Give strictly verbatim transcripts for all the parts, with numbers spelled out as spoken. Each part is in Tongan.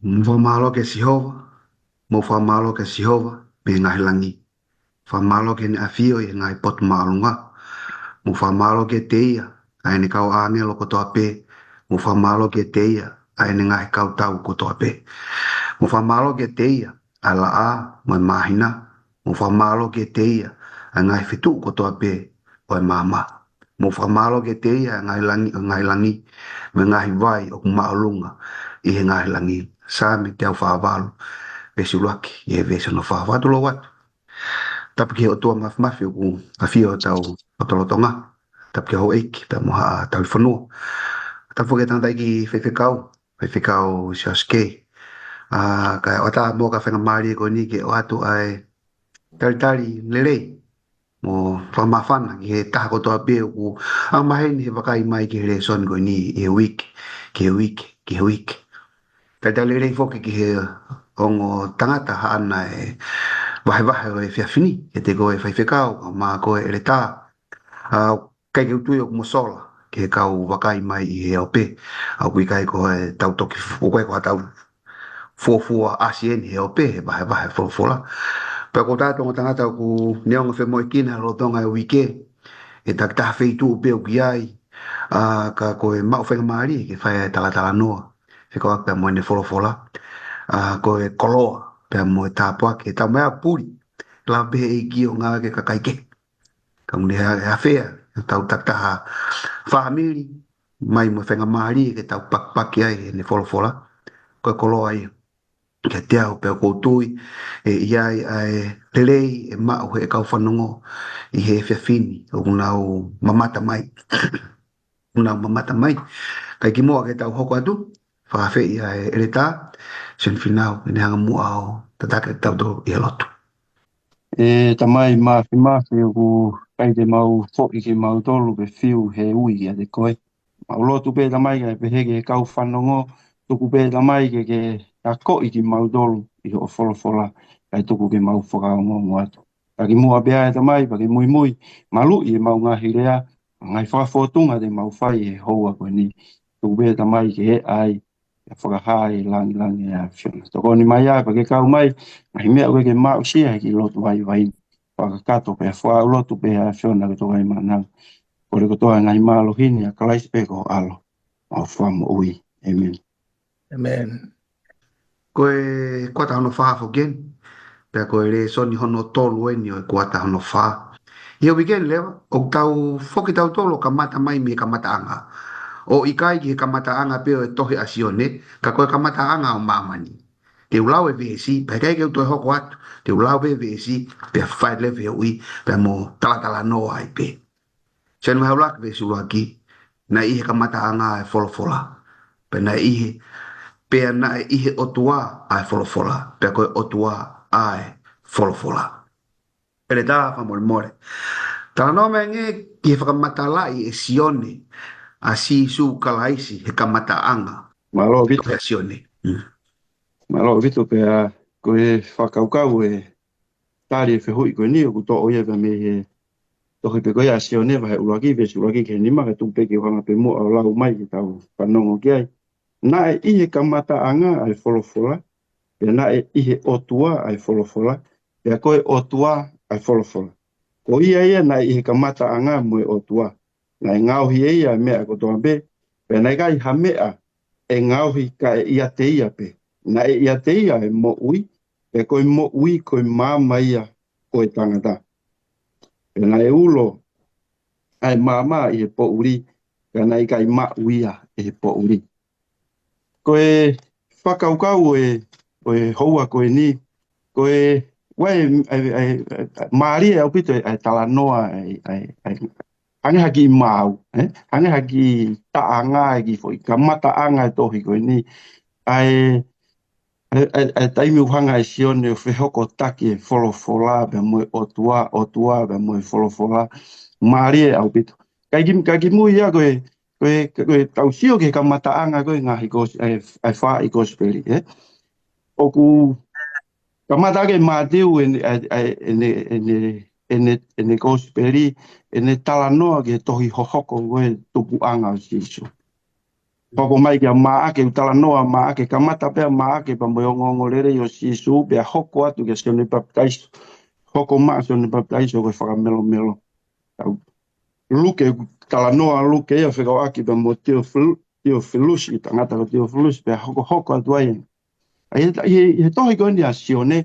Mou fakamālō kia Sihova, mou fakamālō kia Sihova mei he ngaahi langi. Fakamālō ki heʻene ʻafio ʻi he ngaahi potu māʻolunga. Mou fakamālō kiate ia ʻa ʻene kau ʻāngelo kotoa pē. Mou fakamālō kiate ia ʻa ʻene ngaahi kau tau kotoa pē. Mou fakamālō kiate ia ʻa e laʻā mo e māhina. Mou fakamālō kiate ia ʻa e ngaahi fetuʻu kotoa pē ʻo e maama. Mou fakamālō kiate ia ʻa e ngaahi langi, ʻo e ngaahi langi, mo e ngaahi vai ʻoku māʻolunga ʻi he ngaahi langi. Saame teau fā valu, veesi ʻuluaki ki he veesi hono fā. Fakatulou atu. Tapu ki he ʻOtua Māfimafi ʻoku ʻafio ʻi hotau lotolotonga. Tapu ki he houʻeiki pea mo haʻa tauhi fonua. Tapu ki he tangataʻeiki faifekau, Faifekau Siaosi Kei. ʻA, kae ʻoatu muʻa e faingamālie ko eni ke ʻoatu ʻa e talitali lelei mo fakamāfana ki he taha kotoa pē ʻoku anga maheni he vakai mai ki he lēsoni ko eni ʻi he uike, ki he uike, ki he uike. Talitali lelei foki ki he ongo tangata haʻana e vahevahe ʻo e efiafi ni, kiate koe Faifekau, kae ʻumaʻā koe ʻEletā. ʻA, ʻikai ke u tui ʻoku mo sola ki he kau vakai mai ʻi he ope. ʻA, ʻoku ʻikai ko e tau toki fu-, ʻoku ʻikai ko ha tau fuofua ʻasi eni he ope, he vahevahe folofola. Pea ko e taha e ongo tangata ʻoku ne ongo femoʻuekina lolotonga e uike, he takitaha feituʻu pē ʻoku ʻi ai, ʻa, ka ko e maʻu faingamālie ke fai e talatalanoa fekauʻaki pea mo ʻene folofola. ʻA, ko e koloa pea mo e tāpuaki, he tau mai a puli, lava pē ʻe he ʻEiki ʻo ngāueʻaki e kakai kehe. Ka ʻoku ne ha-, hafea, tau takitaha fāmili, mai mo e faingamālie ke tau pakipaki ai ʻene folofola. Ko e koloa ia kiate au pea ʻoku ou tui ʻe ʻi ai ʻa e lelei ʻe maʻu ʻe he kau fanongo ʻi he efiafi ni ʻoku nau mamata mai. ʻOku nau mamata mai. Kae kimuʻa ke tau hoko atu, fakaafeʻi ʻa e ʻEletā Sione Fīnau ke ne hanga muʻa ʻo tataki kitautolu ʻi he lotu. ʻE Tamai Māfimafi, ʻoku ʻikai te mau foʻi kimautolu pe fiu he ui kiate koe. Mau lotu pē Tamai kae pehē ki he kau fanongo, tuku pē Tamai ke ke akoʻi kimautolu ʻi hoʻo folofola, kae tuku ke mau fakaongoongo atu. Ka kimuʻa pē ʻe Tamai, pea ke muimui maluʻi ʻemau ngaahi lea, ngaahi fakafōtunga te mau fai he houa ko eni. Tuku pē Tamai ke ʻai, ʻe fakahā e langilangi ʻa e ʻAfiona. Tokoni mai ā, pea ke kau mai, ngaahi meʻa ʻoku ʻikai ke mau aʻusia he kiʻi lotu vaivai ni. Fakakakato pē, fakaʻulotu pē ʻa e ʻAfiona ke toka ʻi mānava. Kole kotoa e ngaahi mālohi ni ʻia Kalaisi pē ko ho ʻAlo, ʻa e Fakamoʻui. ʻĒmeni. ʻĒmeni. Ko e kuata hono fā foki eni, pea ko e lēsoni hono tolu eni ʻo e kuata hono fā. ʻI he uike ni leva, ʻoku tau foki tautolu ʻo kamata mai mei he kamataʻanga. ʻOku ʻikai ki he kamataʻanga pē ʻo e tohi ʻa Sione, ka ko e kamataʻanga ʻo māmani. Te u lau e veesi, pea ʻikai ke u toe hoko atu, te u lau pē veesi, pea fai leva e ui, pea mo talatalanoa ai pē. Sione vahe ʻuluaki veesi ʻuluaki, naʻe ʻi he kamataʻanga ʻa e folofola. Pea naʻe ʻi he, pea naʻe ʻi he ʻOtua ʻa e folofola. Pea ko e ʻOtua ʻa e folofola. ʻEletā fakamolemole. Talanoa mai angē ki he fakamatalaʻi ʻe Sione ʻa Sīsū Kalaisi he kamataʻanga. Mālō ʻaupito. Ko e Sione. Mm. Mālō ʻaupito pea ko e fakakaukau e tali e fehuʻi ko eni ʻoku toʻo ia pea mei he tohi pē ko ia ʻa Sione vahe ʻuluaki, veesi ʻuluaki ki he nima, ka tuku pē ke u hanga pē muʻa ʻo lau mai ke tau fanongo ki ai. Naʻe ʻi he kamataʻanga ʻa e folofola, pea naʻe ʻi he ʻOtua ʻa e folofola, pea ko e ʻOtua ʻa e folofola. Ko ia ia naʻe ʻi he kamataʻanga mo e ʻOtua. Naʻe ngaohi ʻe ia e meʻa kotoa pē, pea naʻe ʻikai ha meʻa ʻe ngaohi kae ʻiate ia pē. Naʻe ʻiate ia e moʻui, pea ko e moʻui ko e maama ia ʻo e tangata. Pea naʻe ulo ʻa e maama ʻi he poʻuli, pea naʻe ʻikai maʻu ia ʻe he poʻuli. Ko e fakakaukau ʻo e, ʻo e houa ko eni, ko e, ʻoku ʻi ai e, e, e, e, mālie ʻaupito e, e talanoa, e, e, e, hangē ha kiʻi maau, ē? Hangē ha kiʻi taʻanga, e kiʻi foʻi kamataʻanga e tohi ko eni. ʻA e, e, e, e taimi ʻoku hanga ʻe Sione ʻo fehokotaki e folofola, pea mo e ʻOtua, ʻOtua, pea mo e folofola. Mālie ʻaupito. Kae ki, kae kimui ia ko e, ko e, ko e tau sio ki he kamataʻanga ko e ngaahi kos-, e, e fā ʻi kosipeli, ē? ʻOku kamata ʻaki ʻe Mātiu ʻene, ʻa, ʻa, ʻene, ʻene, ʻene, ʻene kosipeli, ʻene talanoa ki he tohi hohoko ko e tupuʻanga ʻo Sīsū. Hoko mai kia Maʻake, ʻoku talanoa Maʻake, kamata pē ʻa Maʻake pea mo e ongoongolelei ʻo Sīsū, pea hoko atu kia Sione Papitaiso. Hoko mai ʻa Sione Papitaiso ko e fakamelomelo. Tau Luke, talanoa Luke ia fekauʻaki pea mo Tiofilu-, Tiofilusi, tangata ko Tiofilusi, pea hokohoko atu ai. ʻA ia, ʻi he, ʻi he tohi ko eni ʻa Sione,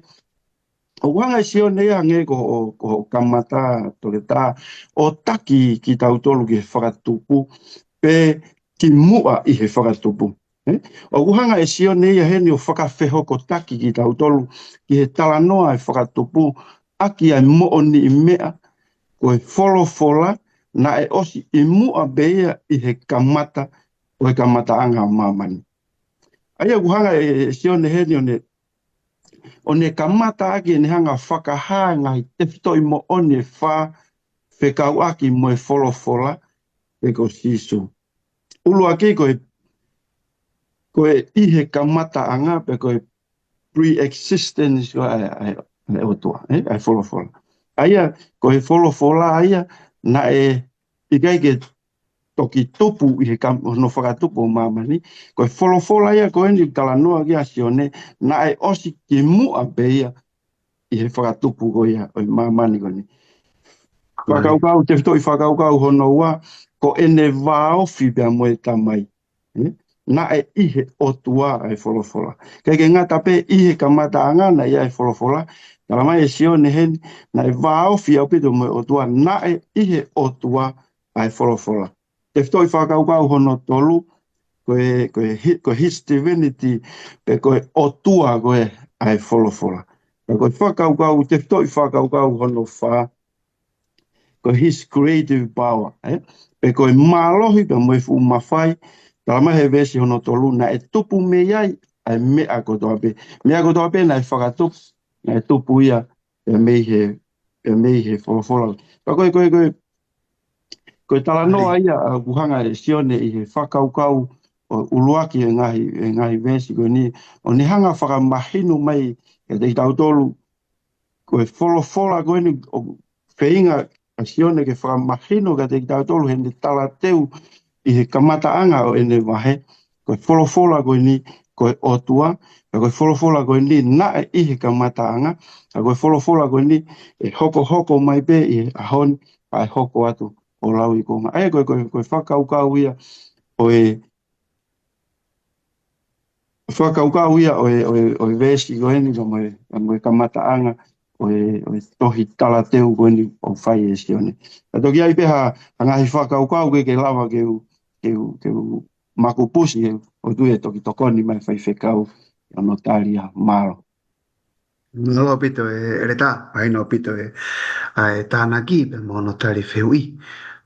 ʻoku hanga ʻe Sione ia hangē ko, ko, ko kamata toketā ʻo taki kitautolu ki he fakatupu, pe ki muʻa ʻi he fakatupu. ʻE? ʻOku hanga ʻe Sione ia heni ʻo fakafehokotaki kitautolu ki he talanoa ʻa e fakatupu, ʻaki ʻa e moʻoniʻi meʻa, ko e folofola, naʻe ʻosi ʻi muʻa pē ia ʻi he kamata, ʻo e kamataʻanga ʻo māmani. ʻA ia ʻoku hanga ʻe, ʻe Sione heni ʻo ne, ʻo ne kamata ʻaki ʻene hanga fakahā e ngaahi tefitoʻi moʻoni ʻe fā fekauʻaki mo e folofola, pe ko Sīsū. ʻUluaki ko e, ko e ʻi he kamataʻanga, pe ko e pre-existence ko ē ʻa e, ʻa e, ʻa e ʻOtua, ʻe, ʻa e folofola. ʻA ia, ko e folofola ia, naʻe ʻikai ke toki tupu ʻi he kam-, hono fakatupu ʻo māmani, ko e folofola ia ko eni talanoa ki ai ʻa Sione, naʻe ʻosi ki muʻa pē ia ʻi he fakatupu ko ia ʻo e māmani ko eni. Fakakaukau, tefitoʻi fakakaukau hono ua, ko ʻene vāofi pea mo e Tamai. ʻE? Naʻe ʻi he ʻOtua ʻa e folofola. ʻIkai ke ngata pē ʻi he kamataʻanga naʻe ʻi ai e folofola, talamai ʻe Sione heni, naʻe vāofi ʻaupito mo e ʻOtua, naʻe ʻi he ʻOtua ʻa e folofola. Tefitoʻi fakakaukau hono tolu, ko e, ko e hi-, ko e his divinity, pe ko e ʻOtua ko ē ʻa e folofola. Pea ko e fakakaukau, tefitoʻi fakakaukau hono fā, ko his creative power, ʻe? Pe ko e mālohi, pea mo e fuʻu mafai, talamai he veesi hono tolu, naʻe tupu mei ai ʻa e meʻa kotoa pē. Meʻa kotoa pē naʻe fakatupu, naʻe tupu ia, pea mei he, pea mei he folofola. Pea ko e, ko e, ko e, ko e talanoa ia, ʻa, ʻoku hanga ʻe Sione ʻi he fakakaukau ʻo ʻuluaki e ngaahi, e ngaahi veesi ko eni, ʻo ne hanga fakamahino mai kiate kitautolu, ko e folofola ko eni ʻoku feinga ʻa Sione ke fakamahino kiate kitautolu heʻene talateu ʻi he kamataʻanga ʻo ʻene vahe, ko e folofola ko eni ko e ʻOtua, pea ko e folofola ko eni naʻe ʻi he kamataʻanga, pea ko e folofola ko eni ʻe hokohoko mai pē ʻi he ʻaho ni, ʻa e hoko atu ʻo lauikuonga. ʻA ia ko e, ko e, ko e fakakaukau ia ʻo e, fakakaukau ia ʻo e, ʻo e, ʻo e veesi ko eni, ka mo e, ka mo e kamataʻanga ʻo e, ʻo e tohi talateu ko eni ʻoku fai ʻe Sione. Ka toki ʻi ai pē ha, ha ngaahi fakakaukau ke, ke lava ke u, ke u, ke u makupusi, ʻe, ʻoku ou tui ʻe toki tokoni mai e faifekau ʻi hono tali ia. Mālō. Mālō ʻaupito e ʻEletā, mahino ʻaupito e, ʻa e tānaki pea mo hono tali fehuʻi.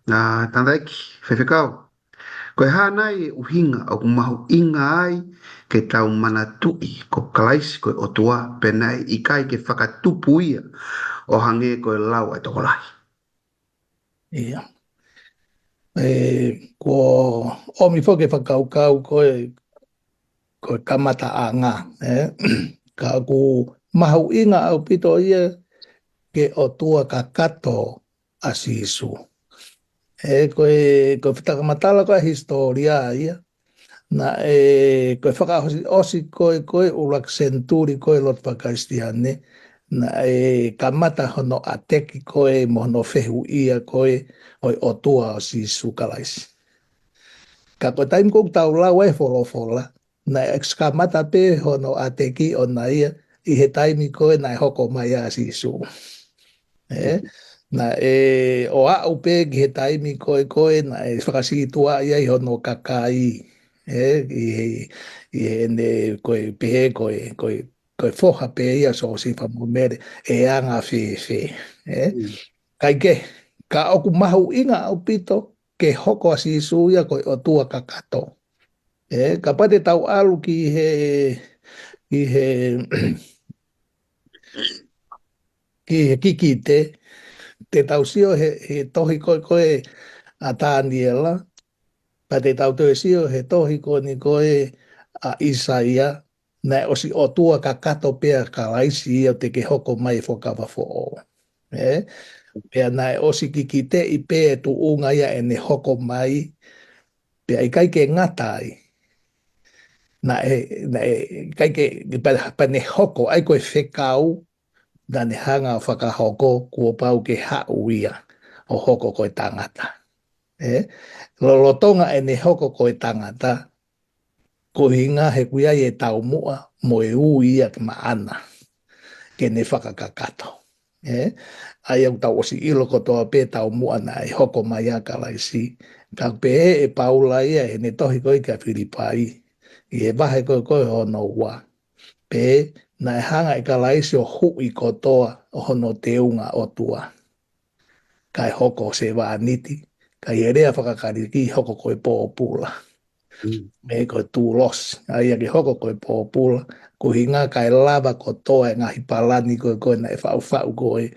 Nā, tānaki, faifekau. Ko e hā nai e ʻuhinga ʻoku mahuʻinga ai ke tau manatuʻi ko Kalaisi ko e ʻOtua, pea naʻe ʻikai ke fakatupu ia ʻo hangē ko e lau ʻa e tokolahi? ʻIa. ʻE, kuo ʻomi foki e fakakaukau ko e, ko e kamataʻanga, ʻe? Ka ʻoku mahuʻinga ʻaupito ia ke ʻOtua kakato ʻa Sīsū. ʻE, ko e, ko e fakamatala ko e hisitōlia ia. Naʻe, ko e fakaʻosi, ʻosi ko e, ko e ʻuluaki senituli ko e lotu faka-Kalisitiane, naʻe kamata hono ʻateki ko e mo hono fehuʻia ko e ʻo e ʻOtua ʻo Sīsū Kalaisi. Ka ko e taimi ko ē ʻoku tau lau ai e folofola, naʻe ʻosi kamata pē hono ʻateki ʻona ia ʻi he taimi ko ē naʻe hoko mai ai ʻa Sīsū. ʻE, naʻe ʻo aʻu pē ki he taimi ko ē, ko ē naʻe fakasītuʻaʻi ai hono kakai. ʻE, ʻi he, ʻi heʻene ko e pehē ko e, ko e, ko e foha pē ia ʻo Siosefa mo Mele, ʻe anga fēfē. ʻE, Mm. Kae kehe, ka ʻoku mahuʻinga ʻaupito ke hoko ʻa Sīsū ia ko e ʻOtua kakato. ʻE, kapau te tau ʻalu ki he, ki he, ki he kikite, te tau sio he, he tohi ko ē, ko e ʻa Taniela, pea te tau toe sio he tohi ko eni ko e ʻa ʻIsaia, naʻe ʻosi ʻOtua kakato pē ʻa Kalaisi ia ʻo teʻeki hoko mai e Fuakava Foʻou. ʻE? Pea naʻe ʻosi kikiteʻi pē e tuʻunga ia ʻene hoko mai, pea ʻikai ke ngata ai. Naʻe, naʻe, ʻikai ke, pea, pea ne hoko, ʻa ia ko e fekau, naʻa ne hanga ʻo fakahoko, kuo pau ke haʻu ia, ʻo hoko ko e tangata. Ē? Lolotonga ʻene hoko ko e tangata, ko e ʻuhinga he ʻoku ʻi ai e taumuʻa, mo e ui ia ke maʻana, ke ne fakakakato. Ē? ʻA ia ʻoku tau ʻosi ʻilo kotoa pē taumuʻa naʻe hoko mai ai ʻa Kalaisi. Ka pehē ʻe Paula ia, ʻi heʻene tohi ko ē kia Filipai, ʻi he vahe ko ē ko ē hono ua. Pea naʻe hanga ʻe Kalaisi ʻo huʻi kotoa ʻo hono teunga ʻOtua. Kae hoko sevāniti, ka ʻi he lea faka-Kalisi hoko ko e pōpula. Mm. Mei he ko e doulos, ʻa ia ke hoko ko e pōpula, ko e ʻuhinga kae lava kotoa e ngaahi palani ko ē ko ē naʻe faʻufaʻu ko ē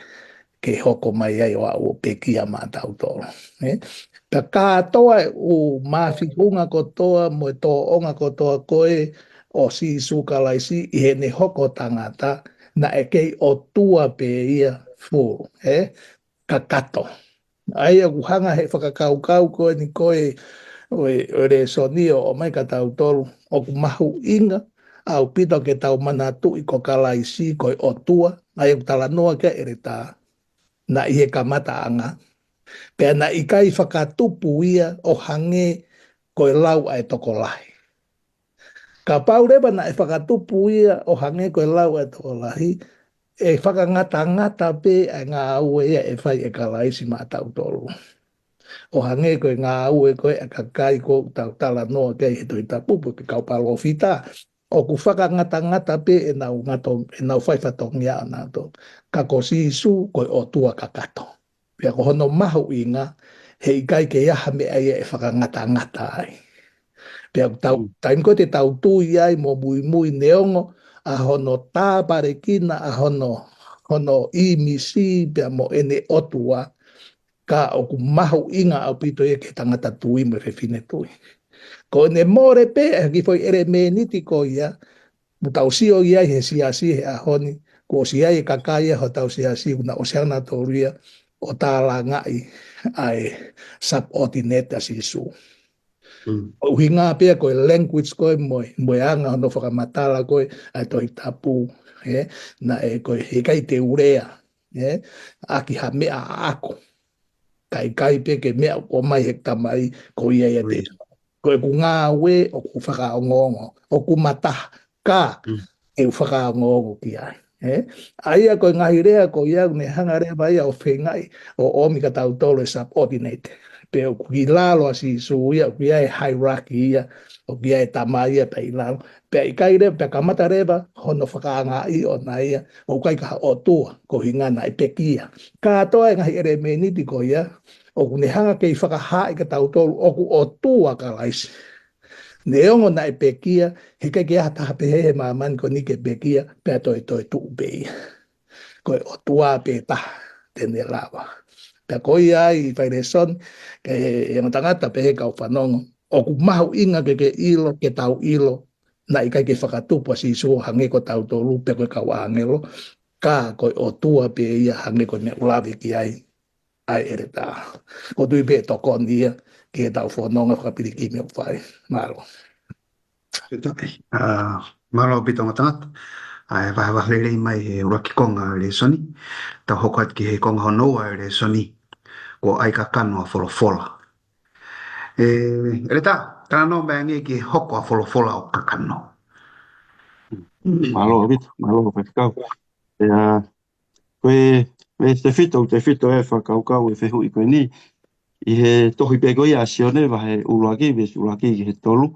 ke hoko mai ai ʻo aʻu ʻo pekia maʻatautolu. Ē? Pea kātoa e ʻū mafiunga kotoa, mo e tōʻonga kotoa ko ē ʻo Sīsū Kalaisi ʻi heʻene hoko tangata, naʻe kei ʻOtua pē ia full, ē? Kakato. ʻA ia ʻoku hanga he fakakaukau ko eni ko ē ʻo e, ʻo e lēsoni ʻo ʻomai kia tautolu, ʻoku mahuʻinga ʻaupito ke tau manatuʻi ko Kalaisi ko e ʻOtua, ʻa ia ʻoku talanoa ki ai ʻEletā, naʻe ʻi he kamataʻanga. Pea naʻe ʻikai fakatupu ia ʻo hangē ko e lau ʻa e tokolahi. Kapau leva naʻe fakatupu ia ʻo hangē ko e lau ʻa e tokolahi, ʻe fakangatangata pē ʻa e ngāue ia ʻe fai ʻe Kalaisi maʻatautolu. ʻO hangē ko e ngāue ko ē ʻa e kakai ʻoku tau talanoa ki ai he Tohi Tapu pe ko e kau palōfita, ʻoku fakangatangata pē ʻenau ngato, ʻenau fai fatongia ʻanautolu. Ka ko Sīsū ko e ʻOtua kakato. Pea ko hono mahuʻinga, he ʻikai ke ʻi ai ha meʻa ia ʻe fakangatangata ai. Pea ʻoku tau, mm, taimi ko ē te tau tui ai mo muimui neongo ʻa hono tāpalekina ʻa hono, hono ʻīmisi pea mo ʻene ʻOtua, ka ʻoku mahuʻinga ʻaupito ia ki he tangata tui mo e fefine tui. Ko ʻene mole pē ʻa e kiʻi foʻi ʻelemēniti ko ia, ʻoku tau sio ai he siasi he ʻaho ni, kuo ʻosi ʻi ai e kakai ia hotau siasi, kuo nau ʻosi ʻanautolu ia ʻo tālangaʻi ʻa e subordinate ʻa Sīsū. Mm. ʻUhinga pē ia ko e language ko ē mo e, mo e anga hono fakamatala ko ē ʻa e Tohi Tapu, ē, naʻe ko e heʻikai te u lea, ē, ʻaki ha meʻa ʻaʻaku. Ka ʻikai pē ke meʻa ʻoku ʻomai he Tamai, ko ia ia te. Ko ʻeku ngāue ʻoku fakaongoongo, ʻoku mataha, ka, mm, ʻe u fakaongoongo ki ai. Ē? ʻA ia ko e ngaahi lea ko ia, ne hanga leva ia ʻo feingaʻi ʻo ʻomi kia tautolu e subordinate. Pea ʻoku ʻi lalo ʻa Sīsū ia, ʻoku ʻi ai e hierarchy ia, ʻoku ʻi ai e Tamai ia pea ʻi lalo. Pea ʻikai leva, pea kamata leva hono fakaangaʻi ʻona ia, ʻoku ʻikai ko ha ʻOtua, ko e ʻuhinga naʻe pekia. Kātoa e ngaahi ʻelemēniti ko ia, ʻoku ne hanga kei fakahaaʻi kia tautolu, ʻoku ʻOtua ʻa Kalaisi. Neongo naʻe pekia, heʻikai ke ʻi ai ha taha pehē he māmani ko eni ke pekia, pea toe toetuʻu pē ia. Ko e ʻOtua pē taha te ne lava. Pea ko ia ai ʻi he fai lēsoni, ke he ongo tangata pehē kau fanongo, ʻoku mahuʻinga ke ke ʻilo, ke tau ʻilo, naʻe ʻikai ke fakatupu ʻa Sīsū ʻo hangē ko tautolu pe ko e kau ʻāngelo, ka ko e ʻOtua pē ia hangē ko e meʻa ʻoku lave ki ai ʻa e ʻEletā. ʻOku ou tui pē ʻe tokoni ia ki heʻetau fononga fakapilikimi ʻoku fai. Mālō. Fakafetaʻi. ʻA, mālō ʻaupito ongo tangata. ʻA e vahevahe lelei mai he ʻuluaki konga ʻo e lēsoni. Tau hoko atu ki he konga hono ua ʻo e lēsoni. Ko e ʻai kakano ʻa Folofola. ʻE, ʻEletā, talanoa mai angē ki he hoko ʻa Folofola ʻo kakano. Mālō ʻaupito, mālō faifekau. ʻIa, ko e, ʻe tefito, tefito e fakakaukau e fehuʻi ko eni. ʻI he tohi pē ko ia ʻa Sione vahe ʻuluaki, veesi ʻuluaki ki he tolu.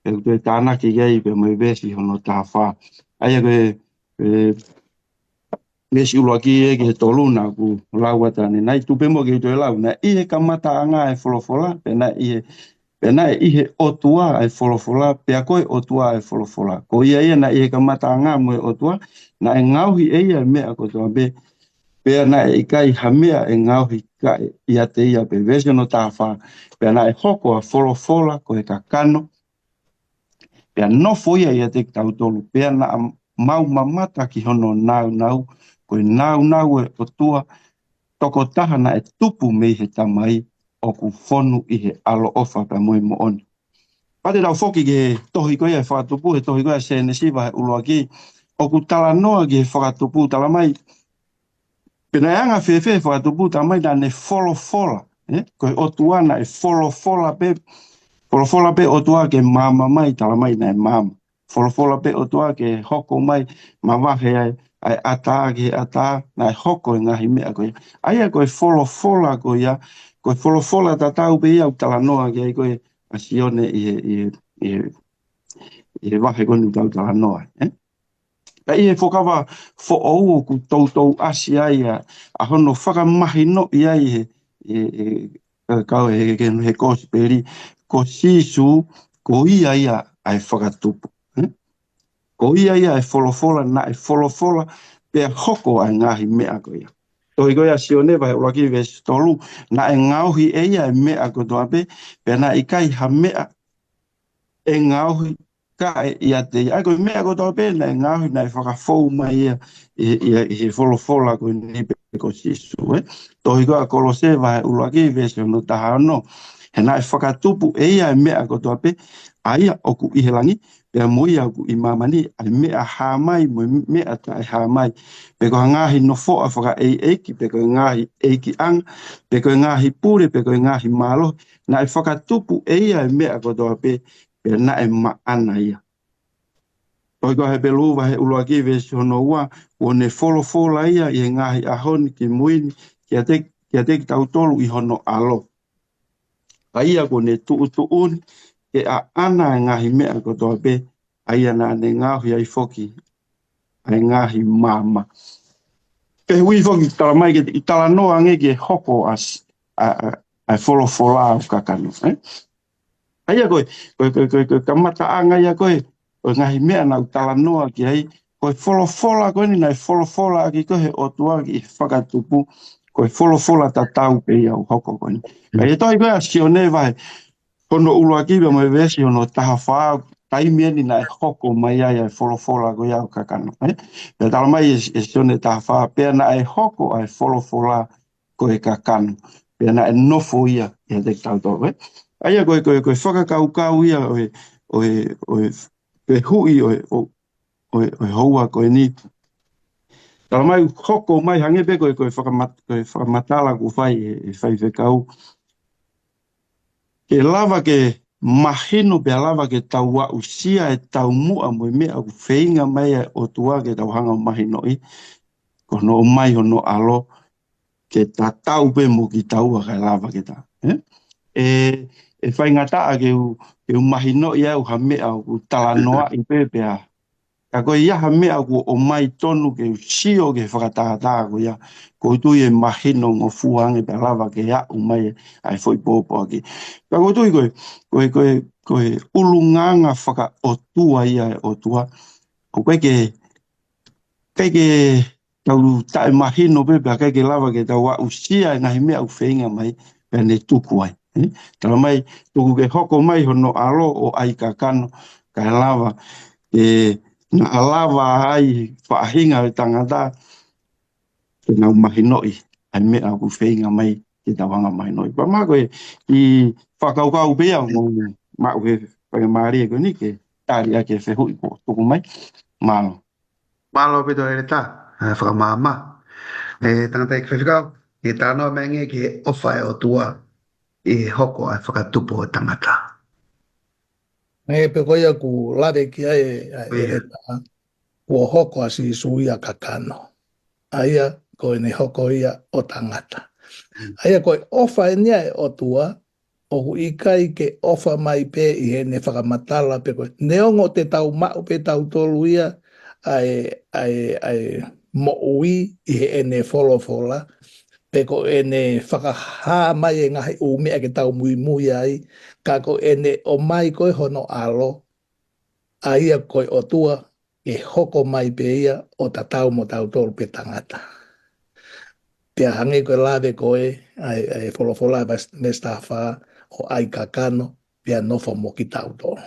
ʻE toe tānaki ki ai pē mo e veesi hono taha fā. ʻA ia ko e, e, veesi ʻuluaki ʻe ki he tolu naʻa ku lau atu ʻanenai, tuku pē muʻa ke u toe lau. Naʻe ʻi he kamataʻanga e Folofola, pea naʻe ʻi he, pea naʻe ʻi he ʻOtua e Folofola, pea ko e ʻOtua e Folofola. Ko ia ia naʻe ʻi he kamataʻanga mo e ʻOtua, naʻe ngaohi ʻe ia e meʻa kotoa pē, pea naʻe ʻikai ha meʻa ʻe ngaohi kae ʻiate ia. Pea veesi hono taha fā, pea naʻe hoko ʻa Folofola ko e kakano, pea nofo ia ʻiate kitautolu, pea naʻa mau mamata ki hono nāunau, ko e nāunau e ʻOtua tokotaha naʻe tupu mei he Tamai, ʻoku fonu ʻi he ʻaloʻofa pea mo e moʻoni. Pea te tau foki ki he tohi ko ia ʻo e Fakatupu, he tohi ko ia ʻa Sēnesi vahe ʻuluaki, ʻoku talanoa ki he Fakatupu, talamai, pe naʻe anga-fēfē e Fakatupu, talamai naʻa ne folofola, ē? Ko e ʻOtua naʻe folofola pē, folofola pē ʻOtua ke maama mai, talamai naʻe maama. Folofola pē ʻOtua ke hoko mai, mavahe ai ʻa e ʻatā ki he ʻatā, naʻe hoko e ngaahi meʻa ko ia. ʻA ia ko e folofola ko ia, ko e folofola tatau pē ia ʻoku talanoa ki ai ko ē ʻa Sione ʻi he, ʻi he, ʻi he, ʻi he vahe ko eni ʻoku tau talanoa ai, ē? Pea ʻi he Fuakava Foʻou ʻoku toutou ʻasi ai ʻa, ʻa hono fakamahinoʻi ai he, he, he, ka, ka, he, he, he Kosipeli, ko Sīsū, ko ia ia ʻa e Fakatupu. Ē? Ko ia ia ʻa e folofola, naʻe folofola, pea hoko ʻa e ngaahi meʻa ko ia. Tohi ko ia ʻa Sione vahe ʻuluaki veesi tolu, naʻe ngaohi ʻe ia ʻa e meʻa kotoa pē, pea naʻe ʻikai ha meʻa ʻe ngaohi kae ʻiate ia. ʻA ia ko e meʻa kotoa pē naʻe ngaohi, naʻe fakafou mai ia ʻi, ʻi, ʻi he folofola ko eni pē ko Sīsū, ē. Tohi ko ia ʻa Kolose vahe ʻuluaki veesi hono taha ono. He naʻe fakatupu ʻe ia ʻa e meʻa kotoa pē, ʻa ia ʻoku ʻi he langi, pea mo ia ʻoku ʻi māmani, ʻa e meʻa hā mai mo e meʻa taʻehā mai. Pe ko e ngaahi nofoʻa fakaʻeiʻeiki, pe ko e ngaahi ʻeikiʻanga, pe ko e ngaahi pule, pe ko e ngaahi mālohi, naʻe fakatupu ʻe ia ʻa e meʻa kotoa pē, pea naʻe maʻana ia. Tohi ko ia ʻa Hepelū vahe ʻuluaki veesi hono ua, kuo ne folofola ia ʻi he ngaahi ʻaho ni ki mui ni, kiate, kiate kitautolu ʻi hono ʻAlo. ʻA ia kuo ne tuʻutuʻuni ke ʻaʻana ʻa e ngaahi meʻa kotoa pē, ʻa ia naʻa ne ngaohi ai foki ʻa e ngaahi maama. Pea ʻoku foki talamai ke, ʻi talanoa ange ki he hoko ʻa s-, ʻa, ʻa, ʻa e folofola ʻo kakano, ē? ʻA ia ko e, ko e, ko e, ko e, ko e kamataʻanga ia ko ē ʻo e ngaahi meʻa naʻa ku talanoa ki ai, ko e folofola ko eni naʻe folofola ʻaki ko ē he ʻOtua ki he fakatupu, ko e folofola tatau pē ia ʻoku hoko ko eni. Pea ʻi he tohi ko ia ʻa Sione vahe hono ʻuluaki pea mo e veesi hono taha fā, taimi eni naʻe hoko mai ai ʻa e folofola ko ia ʻo kakano, ē? Pea talamai ʻe, ʻe Sione taha fā, pea naʻe hoko ʻa e folofola ko e kakano, pea naʻe nofo ia ʻiate kitautolu, ē? ʻA ia ko e, ko e, ko e fakakaukau ia ʻo e, ʻo e, ʻo e fehuʻi ʻo e, ʻo, ʻo e, ʻo e houa ko eni. Talamai hoko mai hangē pē ko e, ko e fakamat-, ko e fakamatala kuo fai ʻe, ʻe faifekau. Ke lava ke mahino pea lava ke tau aʻusia e taumuʻa mo e meʻa ʻoku feinga mai ʻa e ʻOtua ke tau hanga ʻo mahinoʻi, ko hono ʻomai hono ʻAlo ke tatau pē mo kitaua kae lava ke ta-, ē? ʻE, ʻe faingataʻa ke u, ke u mahinoʻi ʻe au ha meʻa ʻoku talanoaʻi pē pea. Ka ko e ʻi ai ha meʻa kuo ʻomai tonu ke u sio ki he fakatātā ko ia, ʻoku ou tui ʻe mahinongofua ange pea lava ke aʻu mai ʻa e foʻi pōpoaki. Ka ʻoku ou tui ko e, ko e, ko e, ko e ʻulungaanga fakaʻotua ia ʻa e ʻOtua. ʻOku ʻikai ke, ʻikai ke tau taʻemahino pē, pea ʻikai ke lava ke tau aʻusia e ngaahi meʻa ʻoku feinga mai, pea ne tuku ai. Ē? Talamai, tuku ke hoko mai hono ʻAlo ʻo ʻai kakano, kae lava, ē, naʻa lava ai faʻahinga ʻo e tangata, ke nau mahinoʻi ʻa e meʻa ʻoku feinga mai ke tau hanga ʻo mahinoʻi. Pea mahalo ko e kiʻi fakakaukau pē ia ʻoku ou maʻu he faingamālie ko eni ke tali ʻaki e fehuʻi kuo tuku mai. Mālō. Mālō ʻaupito ʻEletā, ʻa e fakamaama. ʻE tangataʻeiki faifekau, ʻe talanoa mai angē ki he ʻofa ʻa e ʻOtua ʻi he hoko ʻa e fakatupu ʻo e tangata. ʻE, pea ko ia ʻoku lave ki ai ʻa e, ʻa e ʻEletā, kuo hoko ʻa Sīsū ia kakano. ʻA ia ko ʻene hoko ia ʻo tangata. ʻA ia ko e ʻofa eni ʻa e ʻOtua, ʻoku ʻikai ke ʻofa mai pē ʻi heʻene fakamatala pē ko ē. Neongo te tau maʻu pē tautolu ia ʻa e, ʻa e, ʻa e moʻui ʻi heʻene folofola, pe ko ʻene fakahā mai e ngaahi ʻū meʻa ke tau muimui ai, ka ko ʻene ʻomai ko ē hono ʻAlo, ʻa ia ko e ʻOtua, ke hoko mai pē ia ʻo tatau mo tautolu pē tangata. Pea hangē ko e lave ko ē ʻa e, ʻa e folofola ʻa e veesi taha fā ʻo ʻai kakano, pea nofo mo kitautolu.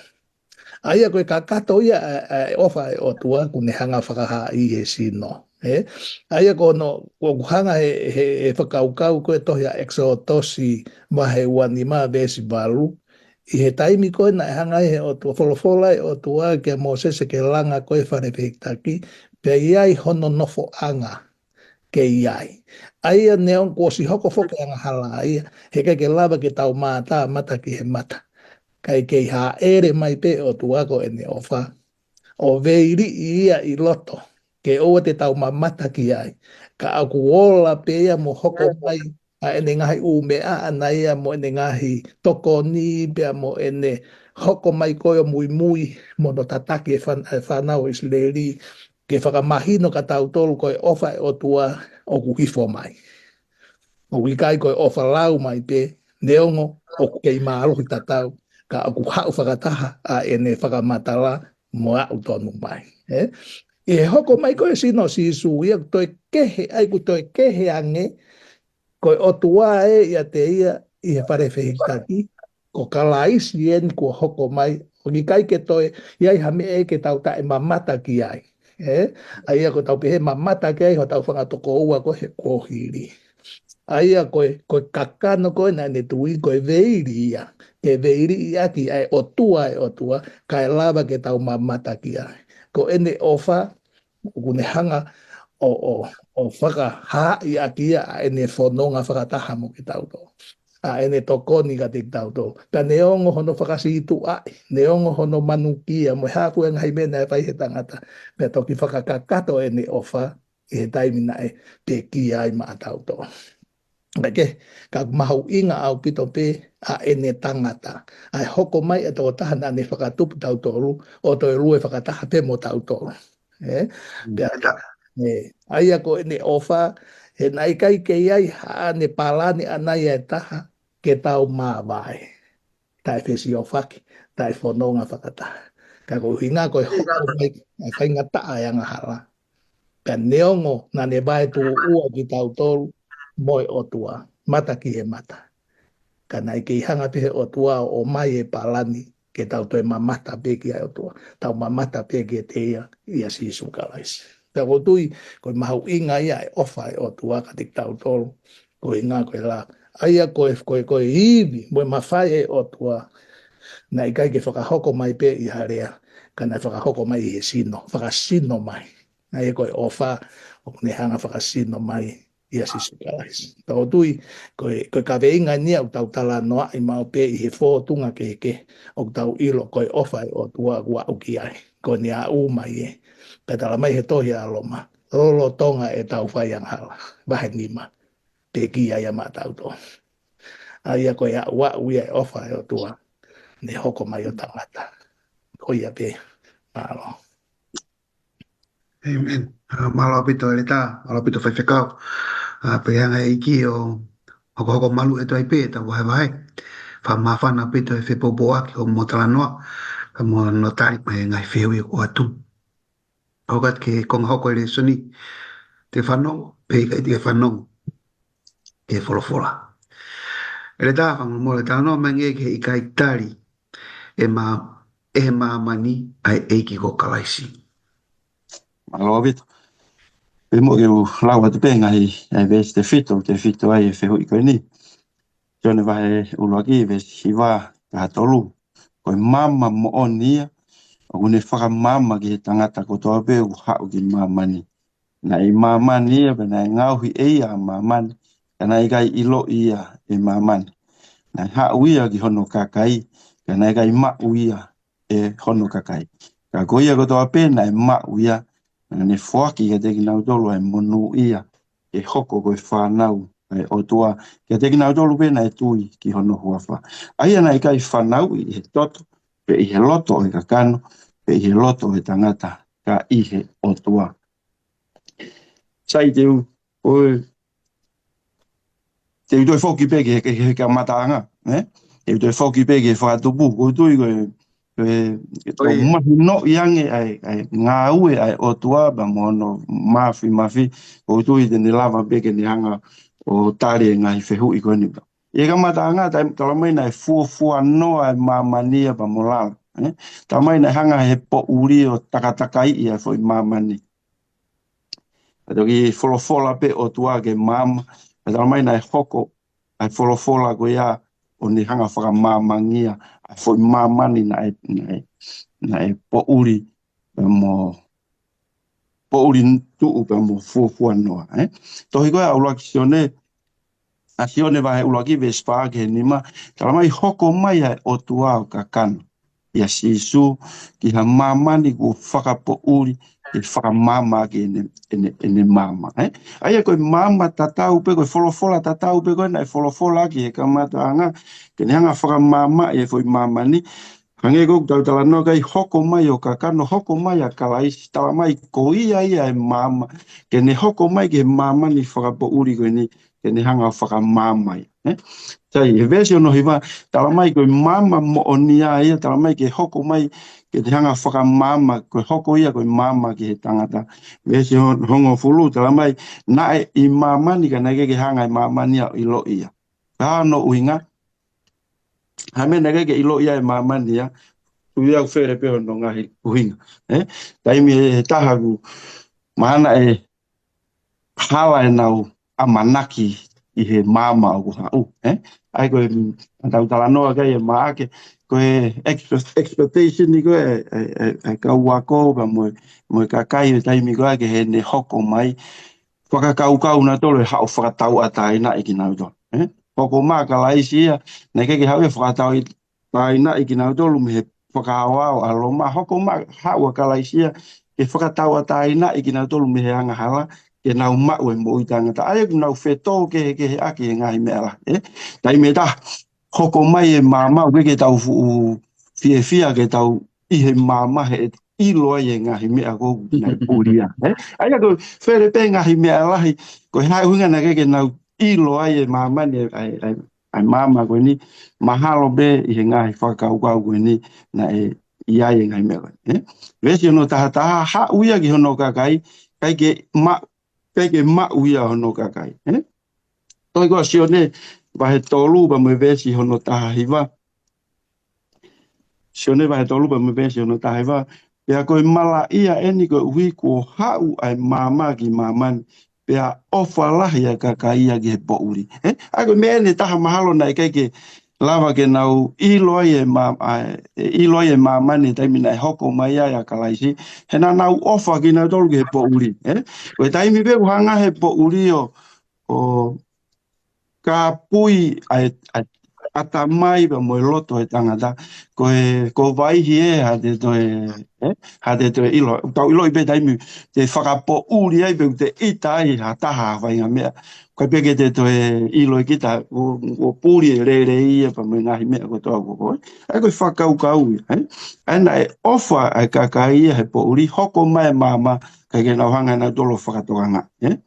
ʻA ia ko e kakato ia ʻa e, ʻa e ʻofa ʻa e ʻOtua kuo ne hanga ʻo fakahaaʻi he sino. Ē? ʻA ia ko hono, ʻoku hanga he, he, he fakakaukau ko e tohi ʻa ʻEkisotosi vahe ua nima veesi valu, ʻI he taimi ko ē naʻe hanga ai he ʻOtua, folofola ʻa e ʻOtua kia Mōsese ke langa ko ē fale fehikitaki, pea ʻi ai hono nofoʻanga ke ʻi ai. ʻA ia neongo kuo ʻosi hoko foki e angahala ia, heʻikai ke lava ke tau mātā mata ki he mata. Kae kei hāʻele mai pē ʻOtua ko ʻene ʻofa ʻo veiliʻi ia ʻi loto, ke ʻoua te tau mamata ki ai. Ka ʻoku ola pē ia mo hoko mai ʻa ʻene ngaahi ʻū meʻa ʻana ia mo ʻene ngaahi tokoni pea mo ʻene hoko mai ko ē ʻo muimui mo hono tataki e fan-, e fānau ʻIsileli, ke fakamahino kia tautolu ko e ʻofa ʻa e ʻOtua ʻoku hifo mai. ʻOku ʻikai ko e ʻofa lau mai pē, neongo ʻoku kei mālohi tatau, ka ʻoku haʻu fakataha ʻa ʻene fakamatala mo aʻu tonu mai. ʻE? ʻI he hoko mai ko ē sino ʻo Sīsū ia, toe kehe, ʻa ia ʻoku toe kehe ange, ko e ʻOtua ē ʻiate ia ʻi he fale fehikitaki, ko Kalaisi eni kuo hoko mai, ʻoku ʻikai ke toe ʻi ai ha meʻa ia ke tau taʻemamata ki ai. ʻE? ʻA ia ko ʻetau pehē mamata ki ai hotau fanga tokoua ko ē he kuohili. ʻA ia ko e, ko e kakano ko ē naʻa ne tui ko e veili ia, ke veiliʻi ʻaki ʻa e ʻOtua ʻa e ʻOtua, kae lava ke tau mamata ki ai. Ko ʻene ʻofa, ʻoku ne hanga ʻo, ʻo, ʻo fakahaaʻi ʻaki ia ʻa ʻene fononga fakataha mo kitautolu, ʻa ʻene tokoni kiate kitautolu. Pea neongo hono fakasītuʻaʻi, neongo hono manukia, mo e hā fua e ngaahi meʻa naʻe fai he tangata, pea toki fakakakato ʻene ʻofa ʻi he taimi naʻe pekia ai maʻatautolu. Kae kehe, ka ʻoku mahuʻinga ʻaupito pē ʻa ʻene tangata, ʻa e hoko mai ʻa e tokotaha naʻa ne fakatupu tautolu, ʻo toe lue fakataha pē mo tautolu. ʻE? Mm. Pea, ʻe, ʻa ia ko ʻene ʻofa, he naʻe ʻikai ke ʻi ai haʻane palani ʻana ia ʻe taha ke tau māvae, taʻefesiofaki, taʻefononga fakataha. Ka ko e ʻuhinga ko e hoko mai ʻa e faingataʻa e angahala, pea neongo naʻa ne vaetuʻua kitautolu mo e ʻOtua, mata ki he mata, ka naʻe kei hanga pē he ʻOtua ʻo ʻomai e palani ke tau toe mamata pē ki he ʻOtua, tau mamata pē kiate ia ʻia Sīsū Kalaisi. Pea ʻoku ou tui ko e mahuʻinga ia e ʻofa ʻa e ʻOtua kiate kitautolu, ko e ʻuhinga ko e lava. ʻA ia ko e, ko e, ko e ivi mo e mafai ʻa e ʻOtua, naʻe ʻikai ke fakahoko mai pē ʻi ha lea, ka naʻe fakahoko mai ʻi he sino, fakasino mai. ʻA ia ko e ʻofa ʻoku ne hanga fakasino mai ʻia Sīsū Kalaisi. Pea ʻoku ou tui ko e, ko e kaveinga eni ia ʻoku tau talanoaʻi maʻu pē ʻi he fōtunga kehekehe, ʻoku tau ʻilo ko e ʻofa ʻa e ʻOtua ʻoku aʻu ki ai, ko ʻene aʻu mai ē. Pea tala mai he tohi ʻa Loma, lolotonga ʻetau fai angahala, vahe nima, pekia ia maʻatautolu. ʻA ia ko e aʻu, aʻu ia e ʻofa ʻa e ʻOtua, ne hoko mai ʻo tangata. Ko ia pē, mālō. ʻĒmeni. ʻA, mālō ʻaupito ʻEletā, mālō ʻaupito faifekau. ʻA, pea hanga ʻEiki ʻo hokohoko malu ʻe toe pē ʻetau vahevahe. Fakamāfana ʻaupito e fepoupouaki hoʻomo talanoa, kae mo hono tali mai e ngaahi fehuʻi ʻoku ʻoatu. Pau atu ki he konga hoko e lēsoni, te fanongo, pe ʻikai te fanongo ki he folofola. ʻEletā, fakamolemole, talanoa mai angē ki he ʻikai tali ʻe mā-, ʻe he māmani ʻa e ʻEiki ko Kalaisi. Mālō ʻaupito. Pea mo ke u lau atu pē ngaahi, ʻa e veesi tefito, tefito ai e fehuʻi ko eni. Sione vahe ʻuluaki, veesi hiva ki he tolu. Ko e maama moʻoni ia, ʻoku ne fakamaama ki he tangata kotoa pē ʻoku haʻu ki māmani. Naʻe ʻi māmani ia, pea naʻe ngaohi ʻe ia ʻa māmani, ka naʻe ʻikai ʻiloʻi ia ʻe māmani. Naʻe haʻu ia ki hono kakai, ka naʻe ʻikai maʻu ia ʻe hono kakai. Ka ko ia kotoa pē naʻe maʻu ia, naʻa ne foaki kiate kinautolu ʻa e monūʻia ke hoko ko e fānau ʻa e ʻOtua, kiate kinautolu pē naʻe tui ki hono huafa. ʻA ia naʻe ʻikai fanauʻi ʻi he toto, pe ʻi he loto ʻo e kakano, pe ʻi he loto ʻo e tangata, ka ʻi he ʻOtua. Sai, te u, ʻo, te u toe foki pē ki he, ki he, ki he kamataʻanga, ē? Te u toe foki pē ki he fakatupu, ʻoku ou tui ko e, ko e, ko e mahinoʻi ange ʻa e, ʻa e ngāue ʻa e ʻOtua pea mo hono māfimafi, ʻoku ou tui te ne lava pē ke ne hanga ʻo tali e ngaahi fehuʻi ko eni. ʻI he kamataʻanga, ta-, tala mai naʻe fuofua noa e māmani ia pea mo lalo, ē? Tala mai naʻe hanga he poʻuli ʻo takatakaiʻi ʻa e foʻi māmani. Pea toki folofola pē ʻOtua ke maama, pea tala mai naʻe hoko ʻa e folofola ko ia ʻo ne hanga ʻo fakamāmangia ʻa e foʻi māmani naʻe, naʻe, naʻe poʻuli pea mo, poʻuli tuʻu pea mo fuofua noa, ē? Tohi ko ē ʻa ʻuluaki Sione, ʻa Sione vahe ʻuluaki veesi fā ki he nima, talamai hoko mai ʻa e ʻOtua ʻo kakano ʻia Sīsū ki ha māmani kuo fakapoʻuli ke fakamaama ʻaki ʻene, ʻene, ʻene maama, ē? ʻA ia ko e maama tatau pē, ko e folofola tatau pē ko ē naʻe folofola ʻaki he kamataʻanga, ke ne hanga ʻo fakamaama ʻa e foʻi māmani, hangē ko ʻetau talanoa ki ai, hoko mai ʻo kakano, hoko mai ʻa Kalaisi, talamai ko ia ia ʻa e maama, ke ne hoko mai ki he māmani fakapoʻuli ko eni, ke ne hanga ʻo fakamaama ia, ē? Sai, he veesi hono hiva, talamai ko e maama moʻoni ia, talamai ke hoko mai, ke ne hanga ʻo fakamaama, ko e hoko ia ko e maama ki he tangata. Veesi hon-, hongofulu, talamai, naʻe ʻi māmani ka naʻe ʻikai ke hanga ʻe māmani ʻo ʻiloʻi ia. Ko e hā hono ʻuhinga? Hā e meʻa naʻe ʻikai ke ʻiloʻi ia ʻe māmani ia, ʻoku ʻi ai ʻoku fele pē hono ngaahi ʻuhinga, ē? Taimi ʻe taha ʻoku mahalo ʻe hala ʻenau ʻamanaki ʻi he maama ʻoku haʻu, ē? ʻA ia ko e, ʻetau talanoa ki ai ʻe Maʻake, ko e expe-, expectation ni ko ē, ʻe, ʻe, ʻe kau ako pea mo e, mo e kakai ʻo e taimi ko ē ki heʻene hoko mai, fakakaukau nautolu ʻe haʻu ʻo fakatauʻatāinaʻi kinautolu, ē? Hoko mai ʻa Kalaisi ia, naʻe ʻikai ke haʻu ia ʻo fakatauʻatāinaʻi kinautolu mei he fakaaoao ʻa Loma, hoko mai, haʻu ʻa Kalaisi ia ke fakatauʻatāinaʻi kinautolu mei he angahala, ke nau maʻu e moʻui taʻengata. ʻA ia ʻoku nau fetōkehekeheʻaki he ngaahi meʻa lahi, ē? Taimi ʻe taha, hoko mai e maama, ʻoku ʻikai ke tau fuʻu fiefia ke tau ʻi he maama he ʻilo ai e ngaahi meʻa ko ē naʻe poʻuli ai, ē? ʻA ia ʻoku fele pē ngaahi meʻa lahi, ko e hā e ʻuhinga naʻe ʻikai ke nau ʻilo ai e māmani, ʻa e, ʻa e, ʻa e maama ko eni, mahalo pē ʻi he ngaahi fakakaukau ko eni naʻe ʻi ai e ngaahi meʻa ko eni, ē? Veesi hono taha taha, haʻu ia ki hono kakai, ʻikai ke ma-, ʻikai ke maʻu ia hono kakai, ē? Tohi ko ē ʻa Sione vahe tolu pea mo e veesi hono taha hiva. Sione vahe tolu pea mo e veesi hono taha hiva. Pea ko e malaʻia eni koeʻuhi kuo haʻu ʻa e maama ki māmani, pea ʻofa lahi ʻa e kakai ia ki he poʻuli. Ē? ʻA ia ko e meʻa eni ʻe taha mahalo naʻe ʻikai ke lava ke nau ʻilo ai e ma-, ʻa e, ʻilo ai e māmani taimi naʻe hoko mai ai ʻa Kalaisi. He naʻa nau ʻofa kinautolu ki he poʻuli, ē? Ko e taimi pē ʻoku hanga he poʻuli ʻo, ʻo kāpui ʻa e, ʻa e ʻatamai pea mo e loto ʻo e tangata. Ko e, ko Vaihi ē, hā te toe, ē? Hā te toe ʻilo, tau ʻiloʻi pē taimi te fakapoʻuli ai pē, te ʻita ai ha taha ha faʻahinga meʻa. ʻIkai pē ke te toe ʻilo ʻe kita, ʻo, ʻo puli e lelei ia pea mo e ngaahi meʻa kotoa ko ē. ʻA ia ko e fakakaukau ia, ē? ʻA ia naʻe ʻofa ʻa e kakai ia he poʻuli, hoko mai e maama, ʻikai ke nau hanga ʻe nautolu ʻo fakatokangaʻi, ē?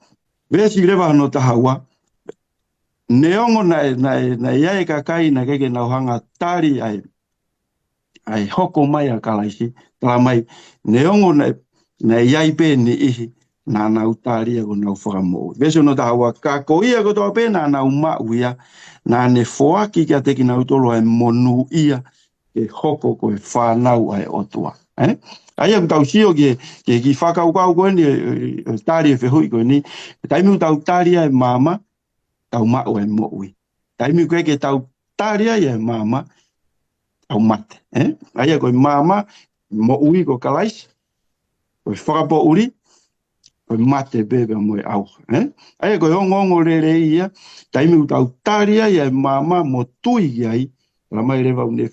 Veesi leva hono taha ua, neongo naʻe, naʻe, naʻe ʻi ai e kakai naʻe ʻikai ke nau hanga ʻo tali ʻa e, ʻa e hoko mai ʻa Kalaisi, talamai, neongo naʻe, naʻe ʻi ai pē niʻihi naʻa nau tali ia ko honau fakamoʻui. Veesi hono taha ua, ka ko ia kotoa pē naʻa nau maʻu ia, naʻa ne foaki kiate kinautolu ʻa e monūʻia ke hoko ko e fānau ʻa e ʻOtua. Ē? ʻA ia ʻoku tau sio ki he, ki he kiʻi fakakaukau ko eni, ʻe, ʻe, ʻe tali e fehuʻi ko eni, taimi ʻoku tau tali ai e maama, tau maʻu e moʻui. Taimi ʻoku ʻikai ke tau tali ai e maama, tau mate. Ē? ʻA ia ko e maama, moʻui ko Kalaisi, ko e fakapoʻuli, ko e mate pē pea mo e ʻauha, ē? ʻA ia ko e ongoongo lelei ia, taimi ʻoku tau tali ai e maama mo tui ki ai, talamai leva ʻoku ne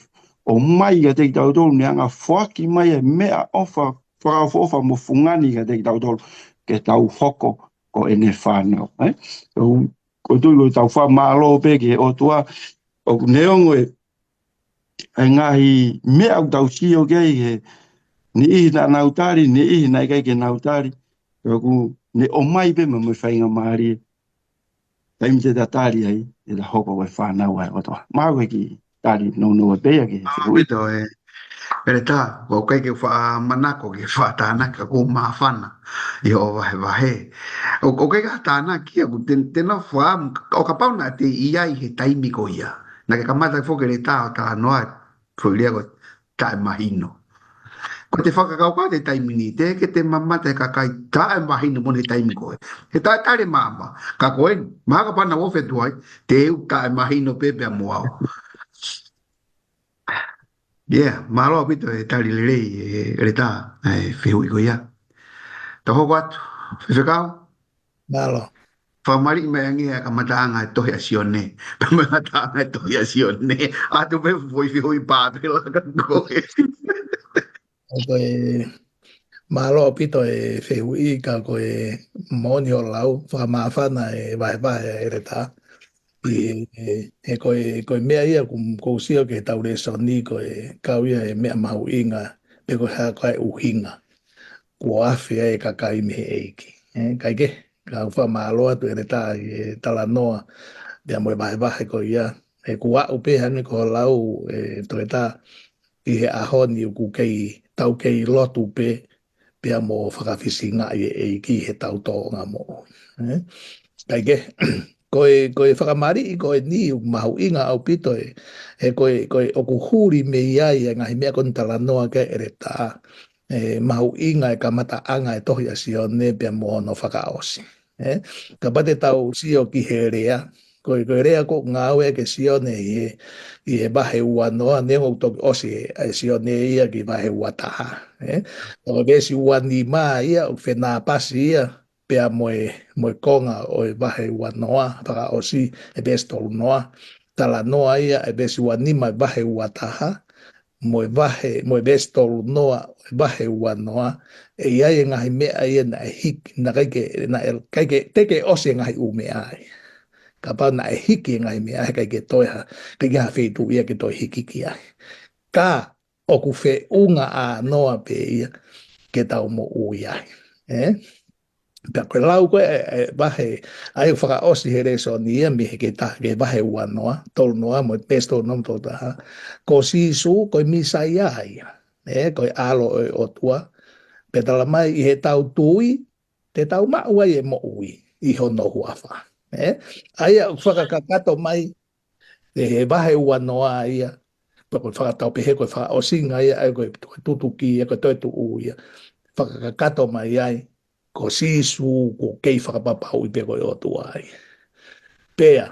ʻomai kiate kitautolu, ne hanga ʻo foaki mai e meʻaʻofa, fakaʻofoʻofa mo fungani kiate kitautolu, ke tau hoko ko ʻene fānau, ē? ʻOku, ʻoku ou tui ko ʻetau fakamālō pē ki he ʻOtua, ʻoku neongo e ʻa e ngaahi meʻa ʻoku tau sio ki ai he niʻihi naʻa nau tali, niʻihi naʻe ʻikai ke nau tali. Pea ʻoku ne ʻomai pē mo e faingamālie. Taimi te ta tali ai, ʻe ta hoko ko e fānau ʻa e ʻOtua. Mahalo ko e kiʻi tali nounou pē ia ki he fehuʻi. ʻAupito ē, Peletā, ʻoku ʻikai ke u faʻa manako ke faʻa tānaki, ka ʻoku ou māfana ʻi hoʻo vahevahe. ʻOku, ʻoku ʻikai ke u tānaki, ʻoku te, te nofo ā, ʻo kapau naʻa te ʻi ai he taimi ko ia. Naʻa ke kamata foki Peletā ʻo talanoa, foʻi lea ko e taʻemahino. Ko ʻete fakakaukau he taimi ni, teʻeki ke te mamata he kakai taʻemahino moʻoni he taimi ko ē. He taʻe tali e maama, ka ko eni, mahalo kapau naʻa ku ofi atu ai, te u taʻemahino pē pea mo au. Ia, mālō ʻaupito e tali lelei ʻe ʻEletā e fehuʻi ko ia. Tau hoko atu, Faifekau. Mālō. Fakamālō mai ange ʻa e kamataʻanga e tohi ʻa Sione. Kamataʻanga e tohi ʻa Sione. ʻAtu pē foʻi fehuʻi pāpela ka ko e. Ko e mālō ʻaupito e fehuʻi ka ko e moʻoni hoʻo lau, fakamāfana e vahevahe ʻa ʻEletā. ʻI he, he ko e, ko e meʻa ia ʻoku, ʻoku ou sio ki heʻetau lēsoni ko e kau ia he meʻa mahuʻinga, pe ko e hā ko e ʻuhinga kuo afe ai e kakai mei he ʻEiki. Ē, kae kehe, ka u fakamālō atu ʻEletā ʻi he talanoa, pea mo e vahevahe ko ia. He ʻoku aʻu pē hangē ko hoʻo lau, ē, Toeta, ʻi he ʻaho ni ʻoku kei, tau kei lotu pē, pea mo fakafisingaʻi e ʻEiki he tau tōʻonga moʻui. Ē? Kae kehe, ko e, ko e fakamāliʻi ko eni ʻoku mahuʻinga ʻaupito ē, he ko e, ko e ʻoku huli mei ai e ngaahi meʻa ko eni talanoa ki ai ʻEletā, ē, mahuʻinga e kamataʻanga e tohi ʻa Sione pea mo hono fakaʻosi. Ē? Kapau te tau sio ki he lea, ko e, ko e lea ʻoku ngāueʻaki ʻe Sione ʻi he, ʻi he vahe ua noa, neongo ʻoku toki ʻosi ʻe Sione ia ki he vahe ua taha. Ē? Ko e veesi ua nima ia, ʻoku fenāpasi ia, pea mo e, mo e konga ʻo e vahe ua noa, fakaʻosi e veesi tolu noa. Talanoa ia e veesi ua nima e vahe ua taha, mo e vahe, mo e veesi tolu noa, vahe ua noa, ʻe ʻi ai e ngaahi meʻa ia naʻe hiki, naʻe ʻikai ke, naʻe ʻikai ke, teʻeki ʻosi e ngaahi ʻū meʻa ai. Kapau naʻe hiki e ngaahi meʻa ai, ʻikai ke toe ha, ʻikai ke ha feituʻu ia ke toe hiki ki ai. Ka ʻoku feʻunga ʻānoa pē ia ke tau moʻui ai. Ē? Pea ko e lau ko ē, ē, ē, vahe, ʻa ia ʻoku fakaʻosi he lēsoni ia mei he ke ta, ke vahe ua noa, tolu noa, mo e veesi tolu noa mo tolu taha. Ko Sīsū, ko e Mīsaia ia. Ē, ko e ʻAlo ʻo e ʻOtua. Pea tala mai ʻi heʻetau tui, te tau maʻu ai e moʻui ʻi hono huafa. Ē? ʻA ia ʻoku fakakakato mai, ʻi he vahe ua noa ia, pea ko e fakatau pehē ko e fakaʻosinga ia, ʻa ia ko e, ko e tutuki ia, ko e toetuʻu ia. Fakakakato mai ai, ko Sīsū, kuo kei fakapapauʻi pē ko e ʻOtua ia. Pea,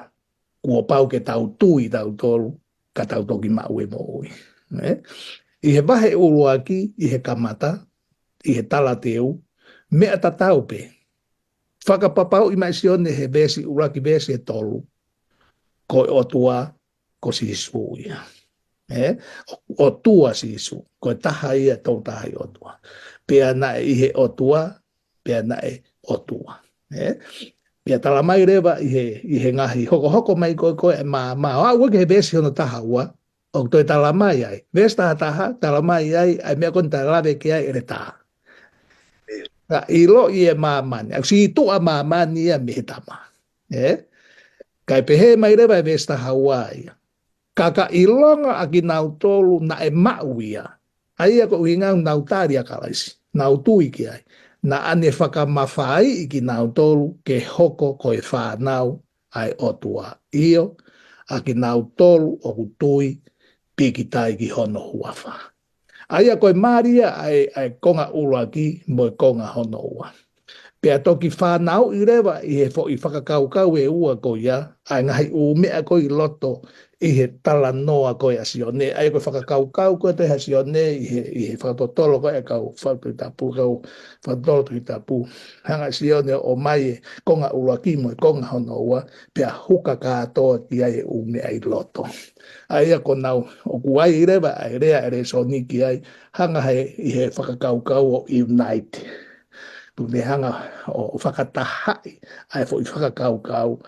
kuo pau ke tau tui tautolu, ka tau toki maʻu e moʻui. Ē? ʻI he vahe ʻuluaki, ʻi he kamata, ʻi he talateu, meʻa tatau pē. Fakapapauʻi mai ʻe Sione he veesi ʻuluaki veesi ʻe tolu. Ko e ʻOtua, ko Sīsū ia. Ē? ʻOtua Sīsū, ko e taha ia, tokotaha ʻi ʻOtua. Pea naʻe ʻi he ʻOtua, pea naʻe ʻOtua. Ē? Pea tala mai leva ʻi he, ʻi he ngaahi hokohoko mai ko ē, ko ē, ʻe mā, mā, ʻo aʻu ki he veesi hono taha ua, ʻoku toe tala mai ai. Veesi taha taha, tala mai ai, ʻa e meʻa ko eni naʻe lave ki ai ʻEletā. Ka ʻiloʻi ʻe māmani, ʻa e sītuʻa māmani ia mei he Tama. Ē? Kae pehē mai leva e veesi taha ua ia. Ka ka ʻilonga ʻa kinautolu naʻe maʻu ia. ʻA ia ko e ʻuhinga ʻoku nau tali ʻa Kalaisi. Nau tui ki ai. Naʻa ne fakamafaiʻi kinautolu ke hoko ko e fānau ʻa e ʻOtua. ʻIo, ʻa kinautolu ʻoku tui pīkitai ki hono huafa. ʻA ia ko e mali ia ʻa e, ʻa e konga ʻuluaki mo e konga hono ua. Pea toki fānauʻi leva ʻi he foʻi fakakaukau ʻe ua ko ia, ʻa e ngaahi ʻū meʻa ko ē ʻi loto ʻi he talanoa ko ē ʻa Sione. ʻA ia ko e fakakaukau ko ē tohi ʻa Sione ʻi he, ʻi he fakatotolo ko ē ʻa e kau fakatohitapu, kau fakatotolo tohitapu. Hanga ʻe Sione ʻo ʻomai e konga ʻuluaki mo e konga hono ua, pea huka kātoa ki ai e ʻū meʻa ʻi loto. ʻA ia ko ʻenau, ʻoku ʻi ai leva ʻa e lea ʻa e lēsoni ki ai, hanga he, ʻi he fakakaukau ʻo unite. Tuku ne hanga ʻo, ʻo fakatahaʻi ʻa e foʻi fakakaukau,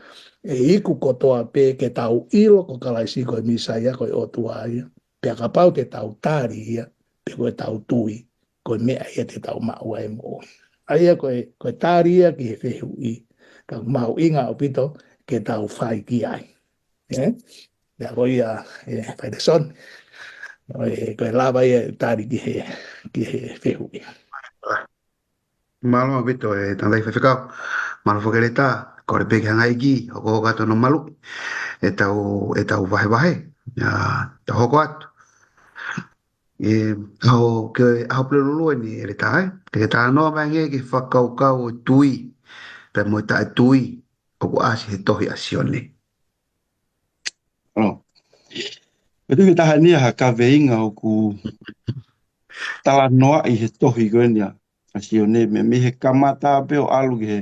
ʻe iku kotoa pē ke tau ʻilo ko Kalaisi ko e Mīsaia ko e ʻOtua ia. Pea kapau te tau tali ia, pe ko ʻetau tui, ko e meʻa ia te tau maʻu ai e moʻui. ʻA ia ko e, ko e tali ia ki he fehuʻi, ka ʻoku mahuʻinga ʻaupito ke tau fai ki ai. Ē? Pea ko ia, ē, fai lēsoni. Ko e, ko e lava ia e tali ki he, ki he fehuʻi. Mālō ʻaupito e tangataʻeiki faifekau. Mālō foki ʻEletā, kole pē ke hanga ʻEiki, hokohoko atu hono maluʻi ʻetau, ʻetau vahevahe. ʻIa, tau hoko atu. ʻE, ʻaho, ko e ʻaho Pulelulu eni ʻEletā, ē? Te ke talanoa mai ange ki he fakakaukau ʻo e tui, pea mo e taʻetui, ʻoku ʻasi he tohi ʻa Sione. ʻO. ʻE tui ke taha eni ha kaveinga ʻoku talanoaʻi he tohi ko eni ʻa, ʻa Sione, mei, mei he kamata pē ʻo ʻalu ki he,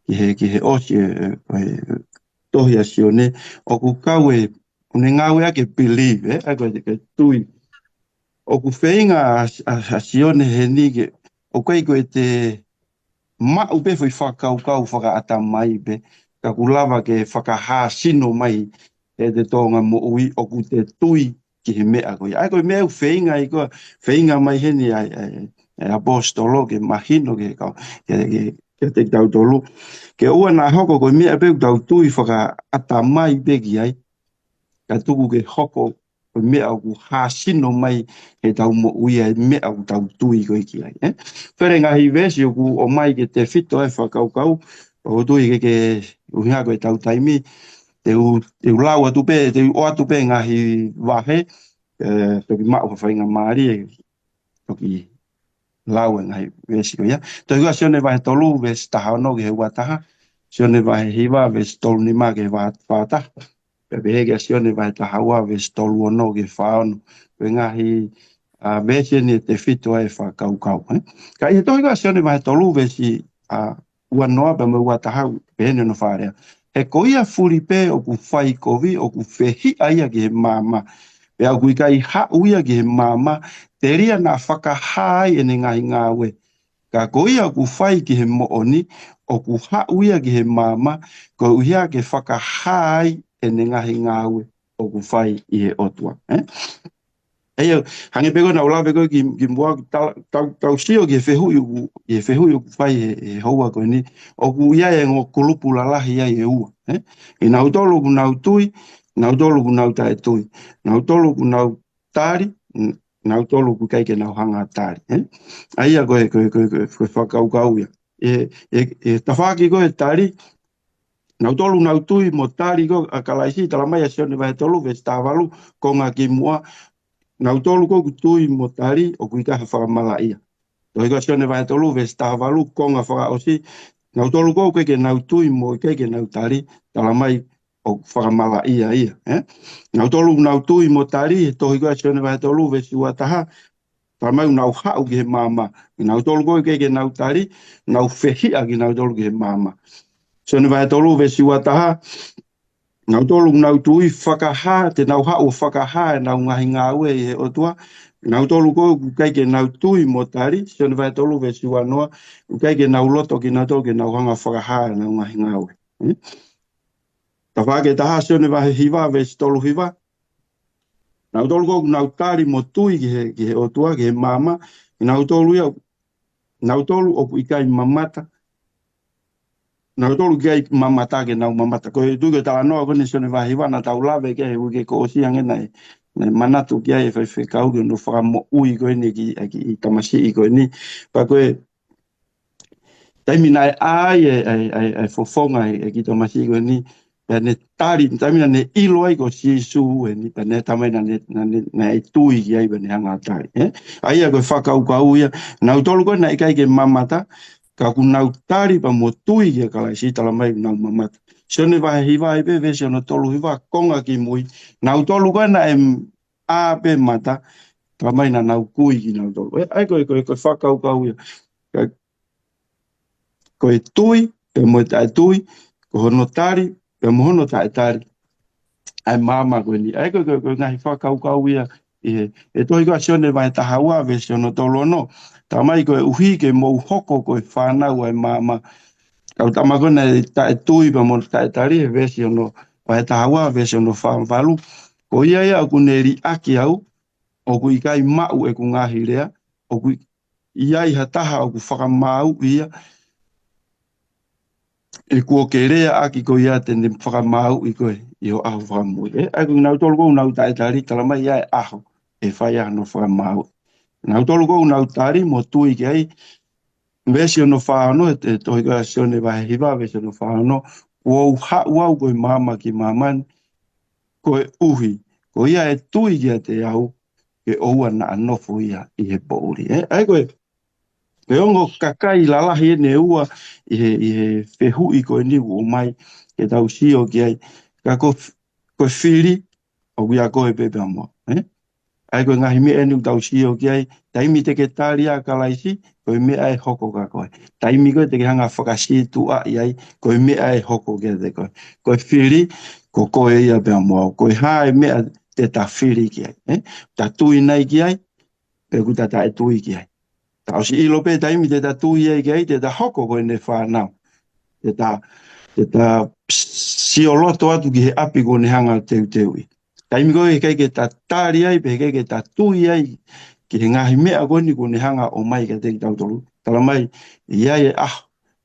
ki he, ki he ʻosi ʻe, ʻe, ʻe tohi ʻa Sione, ʻoku kau ē, ʻoku ne ngāueʻaki e believe, ē, ʻa ko e, ko e tui. ʻOku feinga ʻa, ʻa, ʻa Sione heni ke, ʻoku ʻikai ko ʻete maʻu pē foʻi fakakaukau fakaʻatamai pē, ka ʻoku lava ke fakahāsino mai ʻe te tōʻonga moʻui ʻoku te tui ki he meʻa ko ia. ʻA ia ko e meʻa ʻoku feinga ai ko, feinga mai heni ʻa e, ʻa e, ʻa e ʻaposetolo ke mahino ke kau, ke, ke, ke te tautolu. Ke ʻoua naʻa hoko ko e meʻa pē ʻoku tau tui fakaʻatamai pē ki ai. Ka tuku ke hoko ko e meʻa ʻoku hāsino mai heʻetau moʻui ʻa e meʻa ʻoku tau tui ko ē ki ai, ē? Pea ʻi he ngaahi veesi ʻoku ʻomai ke tefito ai e fakakaukau, ʻoku ou tui ke, ke ʻuhinga ko ʻetau taimi, te u, te u lau atu pē, te u ʻoatu pē ngaahi vahe, ē, toki maʻu ha faingamālie, toki lau e ngaahi veesi ko ia. Tohi ko ia ʻa Sione vahe tolu, veesi taha ono ki he ua taha, Sione vahe hiva, veesi tolu nima ki he fā, fā taha. Pea pehē ki ʻa Sione vahe taha ua, veesi tolu ono ki he fā ono. Ko e ngaahi, ā, veesi eni ʻe tefito ai e fakakaukau, ē? Ka ʻi he tohi ko ia ʻa Sione vahe tolu, veesi, ā, ua noa pea mo e ua taha, pehē ni hono fakalea. He ko ia fuli pē ʻoku fai kovi, ʻoku fehiʻa ia ki he maama. Pea ʻoku ʻikai haʻu ia ki he maama, telia naʻa fakahā ai ʻene ngaahi ngāue. Ka ko ia ʻoku fai ki he moʻoni, ʻoku haʻu ia ki he maama, koeʻuhi ke fakahā ai ʻene ngaahi ngāue ʻoku fai ʻi he ʻOtua. Ē? ʻA ia, hangē pē ko ʻeku lave ko ē ki, kimuʻa, tau, tau, tau sio ki he fehuʻi ʻoku, ki he fehuʻi ʻoku fai he, he houa ko eni, ʻoku ʻi ai e ongo kulupu lalahi ai ʻe ua, ē? ʻI nautolu ʻoku nau tui, nautolu ʻoku nau taʻetui, nautolu ʻoku nau tali, n-, nautolu ʻoku ʻikai ke nau hanga ʻo tali, ē? ʻA ia ko e, ko e, ko e, ko e, ko e fakakaukau ia. ʻE, ʻe, ʻe tafaʻaki ko e tali, nautolu ʻoku nau tui mo tali ko ē ʻa Kalaisi, talamai ʻa Sione vahe tolu, veesi taha valu, konga kimuʻa, nautolu ko ē ʻoku tui mo tali, ʻoku ʻikai ha fakamalaʻia. Tohi ko ia ʻa Sione vahe tolu, veesi taha valu, konga fakaʻosi, nautolu ko ē ʻoku ʻikai ke nau tui mo ʻikai ke nau tali, talamai ʻoku fakamalaʻia ia, ē? Nautolu ʻoku nau tui mo tali, he tohi ko ia ʻa Sione vahe tolu, veesi ua taha, talamai ʻoku nau haʻu ki he maama. Nautolu ko ē ʻoku ʻikai ke nau tali, nau fehiʻa kinautolu ki he maama. Sione vahe tolu, veesi ua taha, nautolu ʻoku nau tui fakahā, te nau haʻu ʻo fakahā ʻenau ngaahi ngāue ʻi he ʻOtua. Nautolu ko ē ʻoku ʻikai ke nau tui mo tali, Sione vahe tolu, veesi ua noa, ʻoku ʻikai ke nau loto kinautolu ke nau hanga ʻo fakahā ʻenau ngaahi ngāue. Hmm? Tafaʻaki ʻe taha, Sione vahe hiva, veesi tolu hiva. Nautolu ko ē ʻoku nau tali mo tui ki he, ki he ʻOtua, ki he maama, nautolu ia, nautolu ʻoku ʻikai mamata, nautolu ʻikai mamata ke nau mamata. Ko e tui ko e talanoa ko eni ʻa Sione vahe hiva naʻa tau lave ki ai he uike kuo ʻosi, hangē naʻe, naʻe manatu ki ai e faifekau ki hono fakamoʻui ko eni ki, ki he tamasiʻi ko eni. Pea ko e taimi naʻe ʻā ai e, e, e, e fofonga e, e kiʻi tamasiʻi ko eni, pea ne tali, taimi naʻa ne ʻilo ai ko Sīsū eni, pea ne talamai naʻa ne, naʻa ne, naʻe tui ki ai pea ne hanga ʻo tali, ē? ʻA ia ko e fakakaukau ia, nautolu ko ē naʻe ʻikai ke mamata, ka ʻoku nau tali pea mo tui kia Kalaisi, talamai ʻoku nau mamata. Sione vahe hiva ai pē, veesi hono tolu hiva, konga kimui, nautolu ko ē naʻe ʻā pē mata, talamai naʻa nau kui kinautolu. Ē, ʻa ia ko e, ko e, ko e fakakaukau ia. Ka, ko e tui, pea mo e taʻetui, ko hono tali, pea mo hono taʻetali ʻa e maama ko eni. ʻA ia ko e, ko e, ko e ngaahi fakakaukau ia ʻi he, he tohi ko ia ʻa Sione vahe taha ua, veesi hono tolu ono. Talamai koeʻuhi ke mou hoko ko e fānau ʻa e maama. Kau tama ko ē naʻe taʻetui pea mo taʻetali, he veesi hono, vahe taha ua, veesi hono fā valu. Ko ia ia ʻoku ne liʻaki au, ʻoku ʻikai maʻu ʻeku ngaahi lea, ʻoku ʻi ai ha taha ʻoku fakamāuʻi ia, he kuo ke leaʻaki ko ia te ne fakamāuʻi koe ʻi ho ʻaho fakamoʻui. Ē, ʻa ia ko kinautolu ko ē ʻoku nau taʻetali, talamai ʻe ʻi ai e ʻaho ʻe fai ai hono fakamāuʻi. Nautolu ko ē ʻoku nau tali mo tui ki ai, veesi hono fā ono, he, he tohi ko ia ʻa Sione vahe hiva, veesi hono fā ono, kuo u haʻu au ko e maama ki māmani, koeʻuhi ko ia ʻe tui kiate au, ke ʻoua naʻa nofo ia ʻi he poʻuli. Ē, ʻa ia ko e, ko e ongo kakai lalahi eni ʻe ua ʻi he, ʻi he fehuʻi ko eni ʻoku ʻomai ke tau sio ki ai. Ka ko, ko e fili, ʻoku ʻia koe pē pea mo au. ʻE? ʻA ia ko e ngaahi meʻa eni ʻoku tau sio ki ai, taimi te ke tali ʻa Kalaisi, ko e meʻa ʻe hoko kia koe. Taimi ko ē te ke hanga ʻo fakasītuʻaʻi ai, ko e meʻa ʻe hoko kiate koe. Ko e fili, ko koe ia pea mo au. Ko e hā e meʻa te ta fili ki ai. ʻE? Ta tui nai ki ai, pe ʻoku ta taʻetui ki ai. Ta ʻosi ʻilo pē taimi te ta tui ai ki ai, te ta hoko ko ʻene fānau. Te ta, te ta sio loto atu ki he ʻapi kuo ne hanga ʻo teuteuʻi. Taimi ko ē ʻikai ke ta tali ai, pe ʻikai ke ta tui ai, ki he ngaahi meʻa ko eni kuo ne hanga ʻo ʻomai kiate kitautolu. Tala mai, ʻe ʻi ai e ʻaho,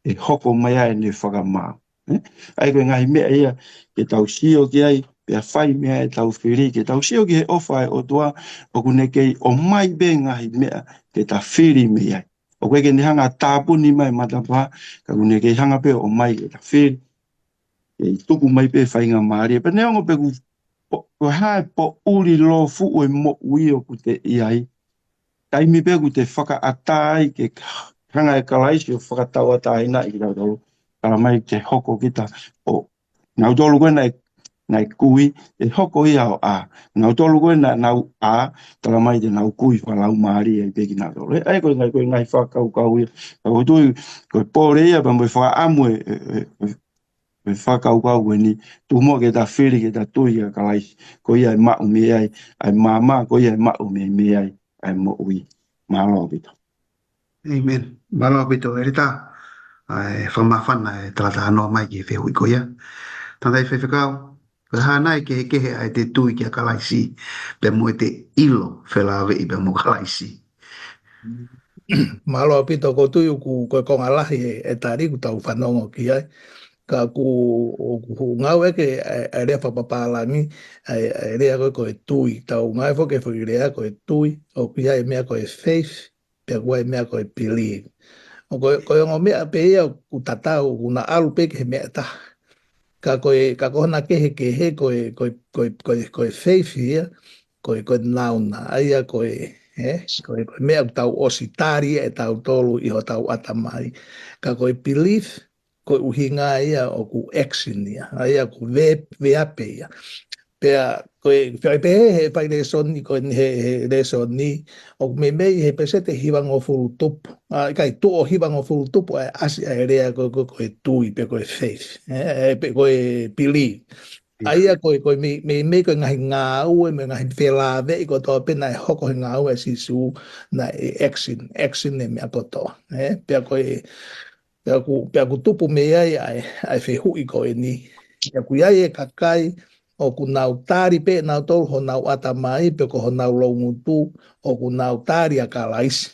ʻe hoko mai ai ʻene fakamaau. ʻE? ʻA ia ko e ngaahi meʻa ia, ke tau sio ki ai, pea fai mei ai ʻetau fili, ke tau sio ki he ʻofa ʻa e ʻOtua, ʻoku ne kei ʻomai pē ngaahi meʻa, ke ta fili mei ai. ʻOku ʻikai ke ne hanga ʻo tāpuni mai matapā, ka ʻoku ne kei hanga pē ʻo ʻomai ke ta fili. Kei tuku mai pē faingamālie. Pea neongo pe ʻoku po-, ko e hā e poʻuli lōfuʻu e moʻui ʻoku te ʻi ai. Taimi pē ʻoku te fakaʻatā ai ke hanga ʻe Kalaisi ʻo fakatauʻatāinaʻi kitautolu. Tala mai te hoko kita ʻo nautolu ko ē naʻe, naʻe kui, ʻe hoko ia ʻo ʻā. Nautolu ko ē naʻa nau ʻā, tala mai te nau kui fakalaumālie ai pē kinautolu. ʻE, ʻa ia ko e ngaahi, ko e ngaahi fakakaukau ia. Ka ʻoku ou tui, ko e pole ia, pea mo e fakaʻamu ʻe, ʻe, ʻe, ʻe, ʻe fakakaukau ko eni, tuku muʻa ke ta fili, ke ta tui ʻa Kalaisi. Ko ia ʻe maʻu mei ai, ʻa e maama, ko ia ʻe maʻu mei, mei ai, ʻa e moʻui. Mālō ʻaupito. ʻĒmeni. Mālō ʻaupito, ʻEletā. ʻA e fakamāfana e talatalanoa mai ki he fehuʻi ko ia. Tangataʻi faifekau, ko e hā nai e kehekehe ʻa ʻete tui kia Kalaisi, pea mo ʻete ʻilo felāveʻi pea mo Kalaisi? Mālō ʻaupito, ʻoku ou tui ʻoku, ko e konga lahi e, e tali ʻoku tau fanongo ki ai. Ka ʻoku, ʻoku ngāueʻaki e, e lea fakapapālangi, e, e lea ko ē ko e tui. Tau ngāue foki e foʻi lea ko e tui, ʻoku ʻi ai e meʻa ko e faith, pea ʻoku ʻi ai e meʻa ko e believe. ʻO ko e, ko e ongo meʻa pē ia ʻoku tatau, ʻoku na ʻalu pē ki he meʻa ʻe taha. Ka ko e, ka ko hona kehekehe ko e, ko e, ko e, ko e, ko e faith ia, ko e, ko e noun, ʻa ia ko e, ē, ko e, ko e meʻa ʻoku tau ʻosi tali ʻe tautolu ʻi hotau ʻatamai. Ka ko e believe, ko e ʻuhinga ia ʻoku action ia, ʻa ia ʻoku ve-, veape ia. Pea, ko e, pea pehē he fai lēsoni, ko e he, he lēsoni, ʻoku meimei he peseti ʻe hivangofulu tupu, ʻa, ʻikai tuʻo hivangofulu tupu ʻa e ʻasi ʻa e lea ko, ko, ko e tui pe ko e faith, ē, ē, pe ko e believe. ʻA ia ko e, ko e mei, meimei ko e ngaahi ngāue, mo e ngaahi felāveʻi kotoa pē naʻe hoko he ngāue ʻa Sīsū, naʻe action, action e meʻa kotoa, ē? Pea ko e, pea ʻoku, pea ʻoku tupu mei ai ʻa e, ʻa e fehuʻi ko eni. Pea ʻoku ʻi ai e kakai, ʻoku nau tali pē nautolu honau ʻatamai, pe ko honau loungutu, ʻoku nau tali ʻa Kalaisi.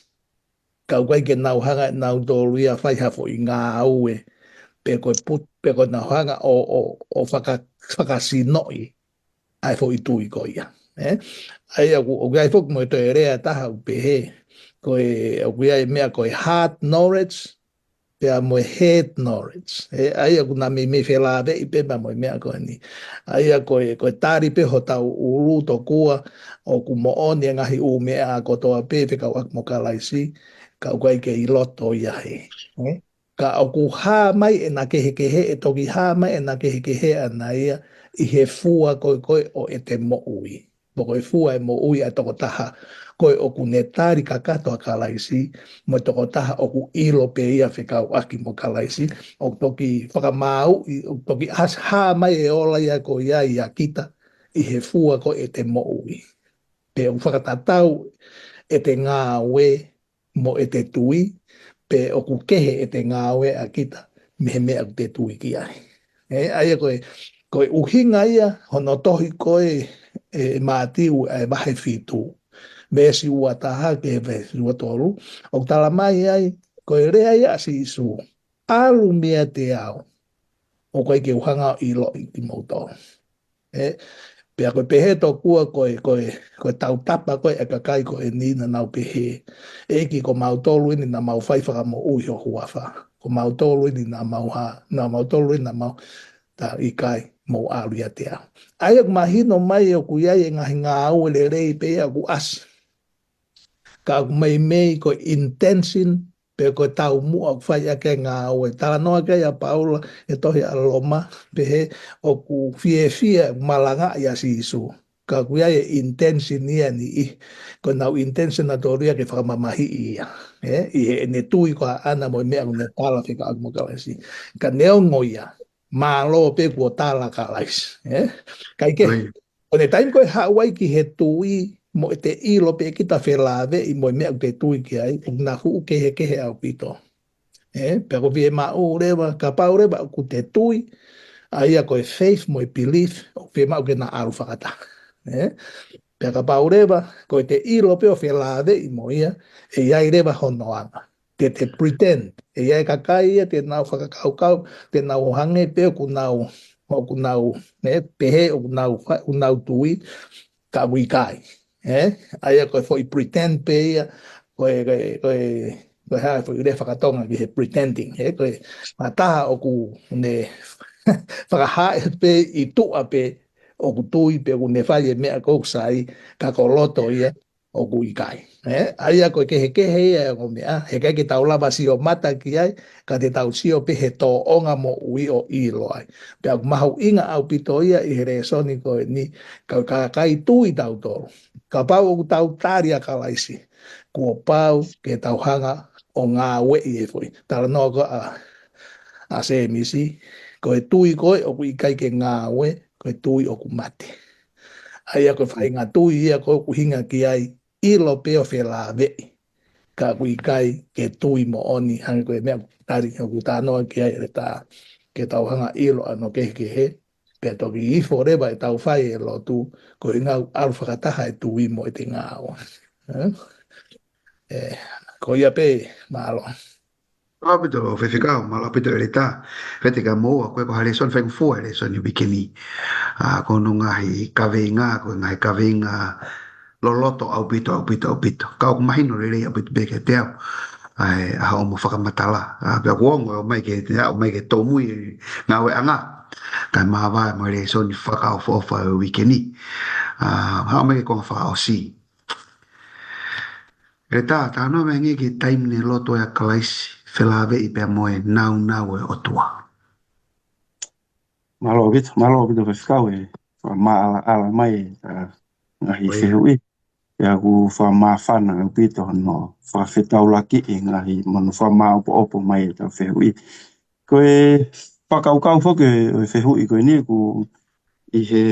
Ka ʻoku ʻikai ke nau hanga ʻe nautolu ia ʻo fai ha foʻi ngāue, pe ko e put-, pe ko e nau hanga ʻo, ʻo, ʻo faka-, fakasinoʻi ʻa e foʻi tui ko ia. Ē? ʻA ia ʻoku, ʻoku ʻi ai foki mo e toe lea ʻe taha ʻoku pehē, ko e, ʻoku ʻi ai e meʻa ko e heart knowledge, pea mo e head knowledge. Ē, ʻa ia ʻoku na meimei felāveʻi pē pea mo e meʻa ko eni. ʻA ia ko e, ko e tali pē hotau ʻulu tokua, ʻoku moʻoni e ngaahi ʻū meʻa kotoa pē fekauʻaki mo Kalaisi, ka ʻoku ʻikai ke ʻi loto ia hē. Ē? Ka ʻoku hā mai ʻena kehekehe, ʻe toki hā mai ʻena kehekehe ʻana ia ʻi he fua ko ē ko ē ʻo ʻete moʻui. Pe ko e fua e moʻui ʻa e tokotaha ko ē ʻoku ne tali kakato ʻa Kalaisi, mo e tokotaha ʻoku ʻilo pē ia fekauʻaki mo Kalaisi, ʻoku toki fakamāuʻi, ʻoku toki ʻasi hā mai e ola ia ko ia ʻia kita, ʻi he fua ko ē ʻete moʻui. Pe ʻoku fakatatau ʻete ngāue mo ʻete tui, pe ʻoku kehe ʻete ngāue ʻa kita mei he meʻa ʻoku te tui ki ai. Ē, ʻa ia ko e, ko e ʻuhinga ia hono tohi ko ē ʻe Mātiu ʻa e vahe fitu, veesi ua taha ki he veesi ua tolu, ʻoku tala mai ai, ko e lea ia ʻa Sīsū, ʻalu meiate au, ʻoku ʻikai ke u hanga ʻo ʻiloʻi kimoutolu. Ē, pea ko e pehē tokua ko e, ko e, ko e tautapa ko ē ʻa e kakai ko eni naʻa nau pehē, ʻEiki, ko mautolu eni naʻa mau fai fakamoʻui ho huafa. Ko mautolu eni naʻa mau hā, naʻa mautolu eni naʻa mau tā ʻikai, mou ʻalu ʻiate au. ʻA ia ʻoku mahino mai ʻoku ʻi ai e ngaahi ngāue lelei pē ia ʻoku ʻasi. Ka ʻoku meimei ko e intention, pe ko e taumuʻa ʻoku fai ʻaki e ngāue. Talanoa ki ai ʻa Paula he tohi ʻa Loma, pehē ʻoku fiefia ʻoku malangaʻi ʻa Sīsū. Ka ʻoku ʻi ai e intention ia ʻa e niʻihi, ko ʻenau intention ʻa e tolu ia ke fakamamahiʻi ia. Ē, ʻi heʻene tui ko ē ʻaʻana mo e meʻa ʻoku ne tala fekauʻaki mo Kalaisi. Ka neongo ia, mālō pē kuo tala Kalaisi. Ē? Kae kehe, ʻo ne taimi ko ē haʻu ai ki he tui mo ʻete ʻilo pē kita felāveʻi mo e meʻa ʻoku te tui ki ai, ʻoku na hū kehekehe ʻaupito. Ē, pea ʻoku fiemaʻu leva, kapau leva ʻoku te tui, ʻa ia ko e faith mo e belief, ʻoku fiemaʻu ke na ʻalu fakataha. Ē? Pea kapau leva, ko ʻete ʻilo pē ʻo felāveʻi mo ia, ʻe ʻi ai leva hono anga. Te te pretend, ʻe ʻi ai e kakai ia, te nau fakakaukau, te nau hangē pē ʻoku nau, ʻoku nau, ē, pehē ʻoku nau fa-, ʻoku nau tui, ka ʻoku ʻikai. Ē? ʻA ia ko e foʻi pretend pē ia, ko e, ko e, ko e, ko e hā e foʻi lea faka-Tonga ki he pretending. Ē? Ko e, ʻa e taha ʻoku ne fakahā pē ʻi tuʻa pē ʻoku tui pē ʻoku ne fai e meʻa ko ē ʻoku sai, ka ko loto ia ʻoku ʻikai. Ē? ʻA ia ko e kehekehe ia ʻa e ongo meʻa, heʻikai ke tau lava sio mata ki ai, ka te tau sio pē he tōʻonga moʻui ʻo ʻilo ai. Pea ʻoku mahuʻinga ʻaupito ia ʻi he lēsoni ko eni, ka, ka, kakai tui tautolu. Kapau ʻoku tau tali ʻa Kalaisi, kuo pau ke tau hanga ʻo ngāueʻi e foʻi. Talanoa ko ē ʻa, ʻa Sēmisi, ko e tui ko ē ʻoku ʻikai ke ngāue, ko e tui ʻoku mate. ʻA ia ko e faʻahinga tui ia ko ē ʻoku ʻuhinga ki ai, ʻilo pē ʻo felāveʻi. Ka ʻoku ʻikai ke tui moʻoni, hangē ko e meʻa ʻoku tali, ʻoku talanoa ki ai ʻEletā, ke tau hanga ʻo ʻilo ʻa hono kehekehe, pea toki hifo leva ʻetau fai e lotu, ko e ngāue ʻalu fakataha e tui mo ʻete ngāue. Ē? Ē, ko ia pē, mālō. Mālō ʻaupito, Faifekau, mālō ʻaupito ʻEletā. Fete ka moua, ko e ko ha lēsoni faingofua e lēsoni uike ni. ʻA, ko hono ngaahi kaveinga, ko e ngaahi kaveinga loloto ʻaupito, ʻaupito, ʻaupito. Ka ʻoku mahino lelei ʻaupito pē kiate au. ʻA e, ʻa hoʻomo fakamatala. ʻA, pea ʻoku ongo ʻomai ke, ʻomai ke tōmui e ngāueʻanga. Kae māvae mo e lēsoni fakaʻofoʻofa e uike ni. ʻA, haʻu mai ki he konga fakaʻosi. ʻEletā, talanoa mai ange ki he taimi ne lotu ai ʻa Kalaisi, felāveʻi pea mo e nāunau ʻo e ʻOtua. Mālō ʻaupito, mālō ʻaupito Faifekau e fakamaʻalaʻala mai e ngaahi fehuʻi. Pea ʻoku fakamāfana ʻaupito hono fakafetaulaki e ngaahi mo hono fakamāʻopoʻopo mai e tau fehuʻi. Ko e fakakaukau foki ʻo e fehuʻi ko eni ʻoku ʻi he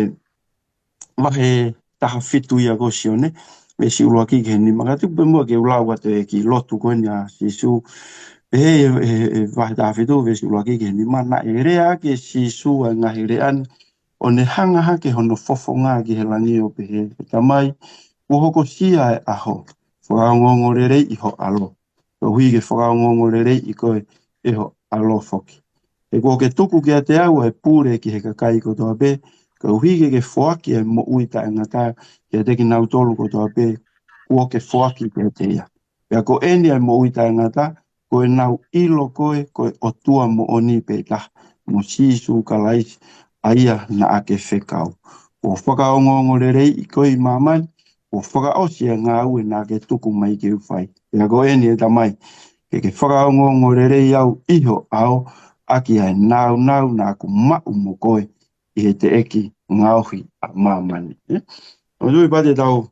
vahe taha fitu ia ko Sione, veesi ʻuluaki ki he nima. Ka tuku pē muʻa ke u lau atu e kiʻi lotu ko eni ʻa Sīsū. Pehē ʻe, ʻe, ʻe vahe taha fitu, veesi ʻuluaki ki he nima, naʻe lea ʻaki ʻe Sīsū ʻa e ngaahi lea ni, ʻo ne hanga hake hono fofonga ki he langi ʻo pehē, ʻE Tamai, kuo hokosia e ʻaho, fakaongoongoleleiʻi ho ʻAlo. Koeʻuhi ke fakaongoongoleleiʻi koe ʻe ho ʻAlo foki. He kuo ke tuku kiate au ʻa e pule ki he kakai kotoa pē, koeʻuhi ke ke foaki ʻa e moʻui taʻengata kiate kinautolu kotoa pē kuo ke foaki kiate ia. Pea ko eni ʻa e moʻui taʻengata, ko ʻenau ʻilo koe ko e ʻOtua moʻoni pē taha, mo Sīsū Kalaisi, ʻa ia naʻa ke fekau. Kuo fakaongoongoleleiʻi koe ʻi māmani, kuo fakaʻosi ʻa e ngāue naʻa ke tuku mai ke u fai. Pea ko eni ʻe Tamai, ke ke fakaongoongoleleiʻi au ʻi ho ʻao, ʻaki ʻa e nāunau naʻa ku maʻu mo koe ʻi he teʻeki ngaohi ʻa māmani. Ē? ʻOku ou tui pē te tau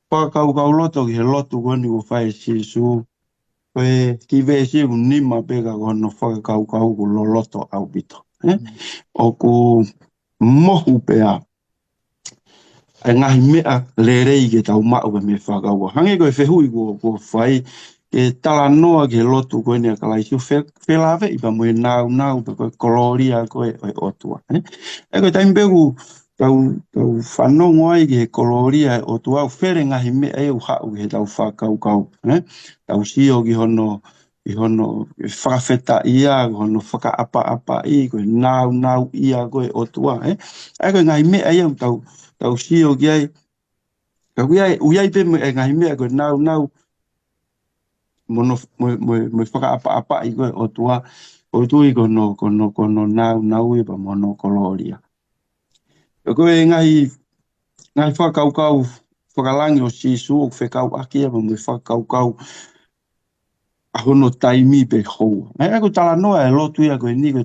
fakakaukau loto ki he lotu ko eni kuo fai ʻe Sīsū, ko e kiʻi veesi ʻe nima pē ka ko hono fakakaukau ʻoku loloto ʻaupito. Ē? ʻOku mohu pē ʻa e ngaahi meʻa lelei ke tau maʻu pē mei he fakakaukau. Hangē ko e fehuʻi kuo, kuo fai, ke talanoa ki he lotu ko eni ʻa Kalaisi ʻo fe-, felāveʻi pea mo e nāunau pea ko e kolōlia ko ē ʻo e ʻOtua. Ē? ʻE ko e taimi pē ʻoku tau, tau fanongo ai ki he kolōlia ʻo e ʻOtua, ʻoku fele ngaahi meʻa ia ʻoku haʻu ki he tau fakakaukau. Ē? Tau sio ki hono ʻi hono fakafetaʻia, ko hono fakaʻapaʻapaʻi, ko e nāunauʻia ko ē ʻo e ʻOtua, ē? ʻA ia ko e ngaahi meʻa ia ʻoku tau, tau sio ki ai. Ka ʻoku ʻi ai, ʻoku ʻi ai pē mo e ngaahi meʻa ko e nāunau mo hono, mo, mo, mo e fakaʻapaʻapaʻi ko ē ʻo e ʻOtua, ʻoku ou tui ko hono, ko hono, ko hono nāunau ia pea mo hono kolōlia. Ko e ngaahi, ngaahi fakakaukau fakalangi ʻo Sīsū ʻoku fekauʻaki ia pea mo e fakakaukau ʻa hono taimi pe houa. Naʻe ʻoku talanoa e lotu ia ko eni ko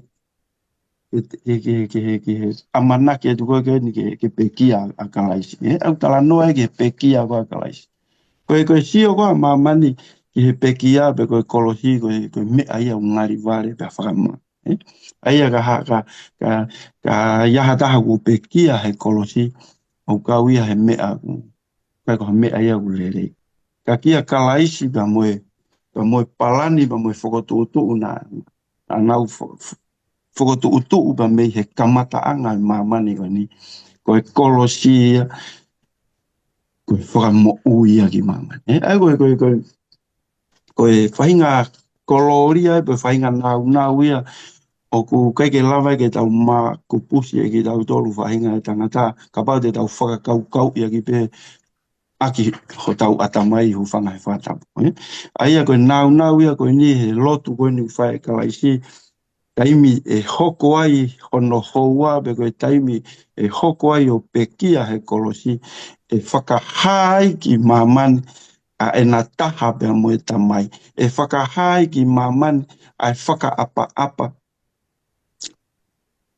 e ke, ke, ke, ke, ke ʻamanaki atu ko ē ke ni ke, ke pekia ʻa Kalaisi. ʻE, ʻoku talanoa ia ki he pekia ko ē ʻa Kalaisi. Ko e, ko e sio ko ē ʻa māmani ki he pekia pe ko e kolosi, ko e, ko e meʻa ia ʻoku ngali vale pea fakamā. ʻE? ʻA ia ka ha, ka, ka, ka ʻi ai ha taha ʻoku pekia he kolosi, ʻoku kau ia he meʻa ʻoku, ʻikai ko ha meʻa ia ʻoku lelei. Ka kia Kalaisi pea mo e, pea mo e palani, pea mo e fokotuʻutuʻu naʻa, naʻa nau fo-, fo-, fokotuʻutuʻu pea mei he kamataʻanga ʻo e māmani ko eni. Ko e kolosi ia, ko e fakamoʻui ia ki māmani. ʻE, ʻa ia ko e, ko e, ko e, ko e faʻahinga kolōlia, ko e faʻahinga nāunau ia, ʻoku ʻikai ke lava ke tau makupusi ʻe kitautolu faʻahinga ʻo e tangata, kapau te tau fakakaukauʻi ʻaki pē ʻaki hotau ʻatamai, hūfanga he fakatapu. ʻE? ʻA ia ko e nāunau ia ko eni he lotu ko eni ʻoku fai ʻe Kalaisi, taimi ʻe hoko ai hono houa, pe ko e taimi ʻe hoko ai ʻo pekia he kolosi, ʻe fakahā ai ki māmani ʻa ʻena taha pea mo e Tamai. ʻE fakahā ai ki māmani ʻa e fakaʻapaʻapa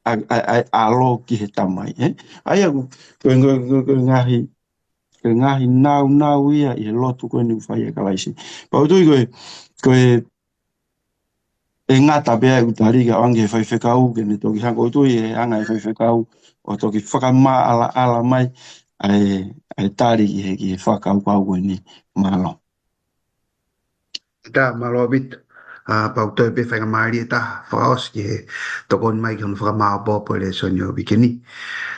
ʻa, ʻa, ʻa e ʻAlo ki he Tamai, ʻe? ʻA ia ko e, ko e, ko e, ko e ngaahi, ko e ngaahi nāunau ia ʻi he lotu ko eni ʻoku fai ʻe Kalaisi. Pea ʻoku ou tui ko e, ko e, ʻe ngata pē ʻeku tali kae ʻoange ki he faifekau ke ne toki hanga, ʻoku ou tui ʻe hanga ʻe he faifekau ʻo toki fakamaʻalaʻala mai ʻa e, ʻa e tali ki he, ki he fakakaukau ko eni. Mālō. Ita, mālō ʻaupito. ʻA, pea ʻoku toe pē faingamālie ʻe taha fakaʻosi ki he tokoni mai ki hono fakamāʻopoʻopo e lēsoni ʻo e uike ni.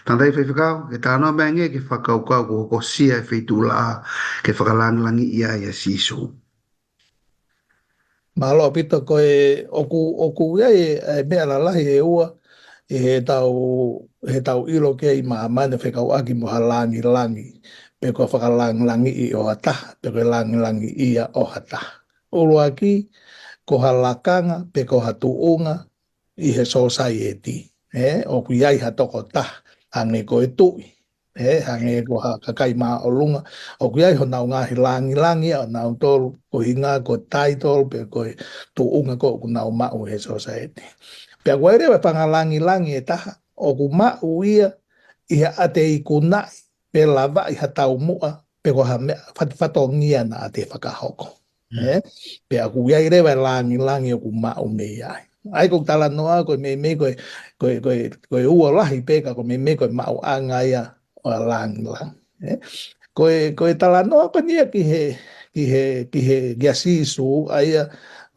Tangataʻeiki faifekau, ke talanoa mai angē ki he fakakaukau kuo hokosia e feituʻulaʻā ke fakalāngilangiʻi ai ʻa Sīsū. Mālō ʻaupito. Ko e ʻoku, ʻoku ʻi ai e, e meʻa lalahi ʻe ua ʻi heʻetau, heʻetau ʻilo ki ai ʻi māmani fekauʻaki mo ha lāngilangi, pe ko e fakalāngilangiʻi ʻo ha taha, pe ko e lāngilangiʻia ʻo ha taha. ʻUluaki, ko ha lakanga, pe ko ha tuʻunga ʻi he sōsaieti. ʻE, ʻoku ʻi ai ha tokotaha, hangē ko e tuʻi. ʻE, hangē ko ha kakai māʻolunga, ʻoku ʻi ai honau ngaahi lāngilangi ʻa nautolu, ko e ʻuhinga ko e taitolo, pe ko e tuʻunga ko ē ʻoku nau maʻu he sōsaieti. Pea ʻoku ʻi ai leva e fanga lāngilangi ʻe taha, ʻoku maʻu ia ʻi ha ʻete ikunaʻi, pe lavaʻi ha taumuʻa, pe ko ha meʻa fat-, fatongia naʻa te fakahoko. Mm. ʻE? Pea ʻoku ʻi ai leva e lāngilangi ʻoku maʻu mei ai. ʻA ia ko e talanoa ko e meimei ko e, ko e, ko e, ko e ua lahi pē ka ko e meimei ko e maʻuʻanga ia ʻo e lāngilangi. ʻE? Ko e, ko e talanoa ko eni ia ki he, ki he, ki he, kia Sīsū, ʻa ia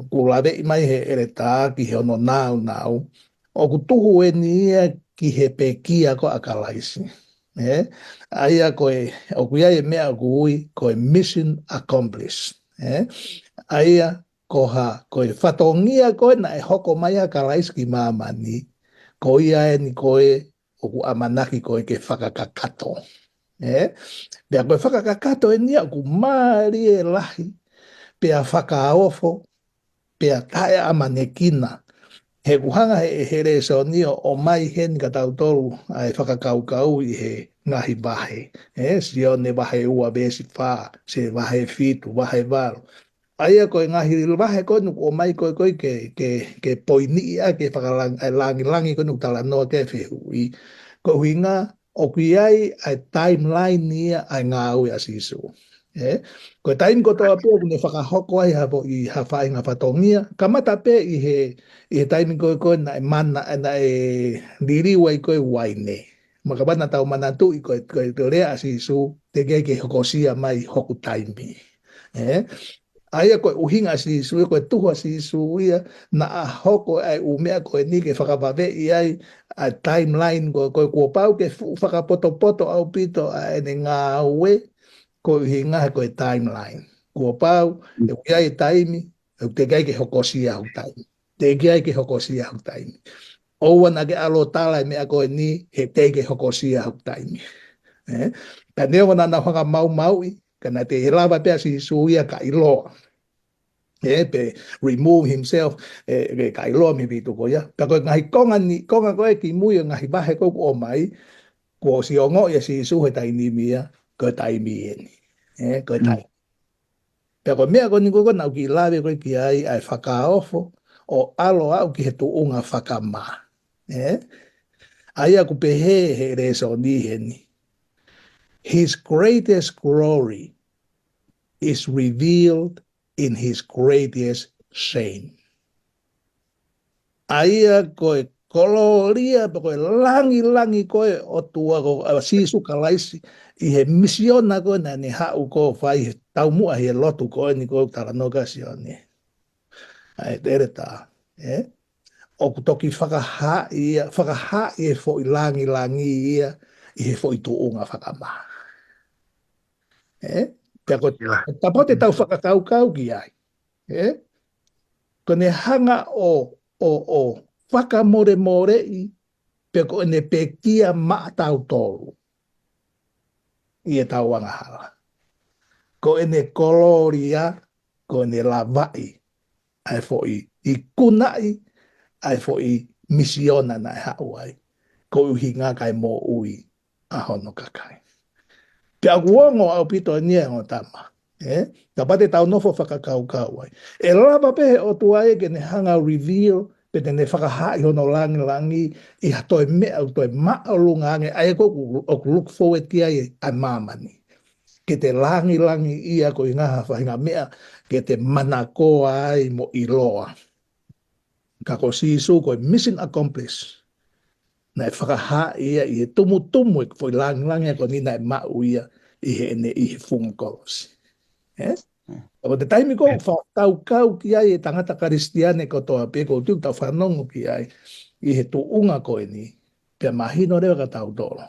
ʻoku laveʻi mai he ʻeletā ki he ono nāunau, ʻoku tuhu eni ia ki he pekia ko ē ʻa Kalaisi. ʻE? ʻA ia ko e, ʻoku ʻi ai e meʻa ʻoku ui ko e mission accomplished. ʻE? ʻA ia ko ha, ko e fatongia ko ē naʻe hoko mai ai ʻa Kalaisi ki māmani, ko ia eni ko ē ʻoku ʻamanaki ko ē ke fakakakato. ʻE? Pea ko e fakakakato eni ia ʻoku mālie lahi, pea fakaofo, pea taʻeʻamanekina. He ʻoku hanga ʻe he, he lēsoni ʻo, ʻomai heni kia tautolu ʻa e fakakaukau ʻi he ngaahi vahe. ʻE, Sione vahe ua veesi fā, Sione vahe fitu, vahe valu. ʻA ia ko e ngaahi vahe ko ē ʻoku ʻomai ko ē ko ē ke, ke, ke poiniʻi ʻa e fakalang-, ʻa e lāngilangi ko ē ʻoku talanoa ki ai e fehuʻi. Ko e ʻuhinga, ʻoku ʻi ai ʻa e timeline ia ʻa e ngāue ʻa Sīsū. ʻE? Ko e taimi kotoa pē ʻoku ne fakahoko ai ha foʻi, ha faʻahinga fatongia, kamata pē ʻi he, ʻi he taimi ko ē ko ē naʻe mana, naʻe liliu ai ko ē uaine. Makapana tau manatuʻi ko e, ko e, ko e lea ʻa Sīsū, teʻeki ai ke hokosia mai hoku taimi. ʻE? ʻA ia ko e ʻuhinga ʻa Sīsū, ko e tuhu ʻa Sīsū ia, naʻa hoko ʻa e ʻū meʻa ko eni ke fakavaveʻi ai ʻa e timeline ko ē, ko e kuo pau ke fuʻu fakapotopoto ʻaupito ʻa ʻene ngāue, ko e ʻuhinga he ko e timeline. Kuo pau, ʻoku ʻi ai e taimi, ʻoku teʻeki ai ke hokosia hoku taimi. Teʻeki ai ke hokosia hoku taimi. ʻOua naʻa ke ʻalu ʻo tala e meʻa ko eni, he teʻeki ke hokosia hoku taimi. ʻE? Ka neongo naʻa nau hanga ʻo maumauʻi, ka naʻe teʻeki lava pē ʻa Sīsū ia ka ʻiloa. ʻE, pe remove himself, ʻe, ʻe, ka ʻiloa mei he feituʻu ko ia. Pea ko e ngaahi konga ni, konga ko ē kimui ʻo e ngaahi vahe ko ē ʻoku ʻomai, kuo ʻosi ongoʻi ʻe Sīsū he taimi ni ia, ko e taimi eni. ʻE, ko e taimi. Pea ko e meʻa ko eni ko ē naʻa ku kiʻi lave ko ē ki ai ʻa e fakaofo, ʻo ʻalu ʻo aʻu ki he tuʻunga fakamā. ʻE? ʻA ia ʻoku pehē he lēsoni heni. His greatest glory is revealed in his greatest shame. ʻA ia ko e kolōlia, pe ko e langilangi ko e ʻOtua ko ʻa Sīsū Kalaisi ʻi he misiona ko ē naʻa ne haʻu ko ē fai he taumuʻa he lotu ko eni ko e talanoa kia Sione. ʻA e teleta, ē? ʻOku toki fakahā ia, fakahā e foʻi langilangi ia ʻi he foʻi tuʻunga fakamā. Ē? Pea ko e, ʻIa. Tapote tau fakakaukau ki ai. Ē? Ko ʻene hanga ʻo, ʻo, ʻo fakamolemoleʻi, pe ko ʻene pekia maʻatautolu ʻi heʻetau angahala. Ko ʻene kolōlia, ko ʻene lavaʻi ʻa e foʻi ikunaʻi ʻa e foʻi misiona naʻe haʻu ai. Ko e ʻuhinga kae moʻui ʻa hono kakai. Pea ʻoku ongo ʻaupito eni ʻa e ongo tama. Ē? Kapau te tau nofo fakakaukau ai. ʻE lava pē he ʻOtua ia ke ne hanga reveal, pe te ne fakahāʻi hono langilangi, ʻi ha toe meʻa, ʻoku toe māʻolunga ange, ʻa ia ko ē ʻoku, ʻoku look forward ki ai ʻa māmani. Ke te langilangiʻia ko e ngaahi faʻahinga meʻa, ke te manakoa ai mo ʻiloa. Ka ko Sīsū ko e mission accomplished. Naʻe fakahā ia ʻi he tumutumu e foʻi langilangi ko eni naʻe maʻu ia ʻi heʻene ʻi he funga kolosi. Ē? Ka ko e taimi ko ē fakakaukau ki ai e tangata Kalisitiane kotoa pē ʻoku tau fanongo ki ai ʻi he tuʻunga ko eni. Pea mahino leva kia tautolu.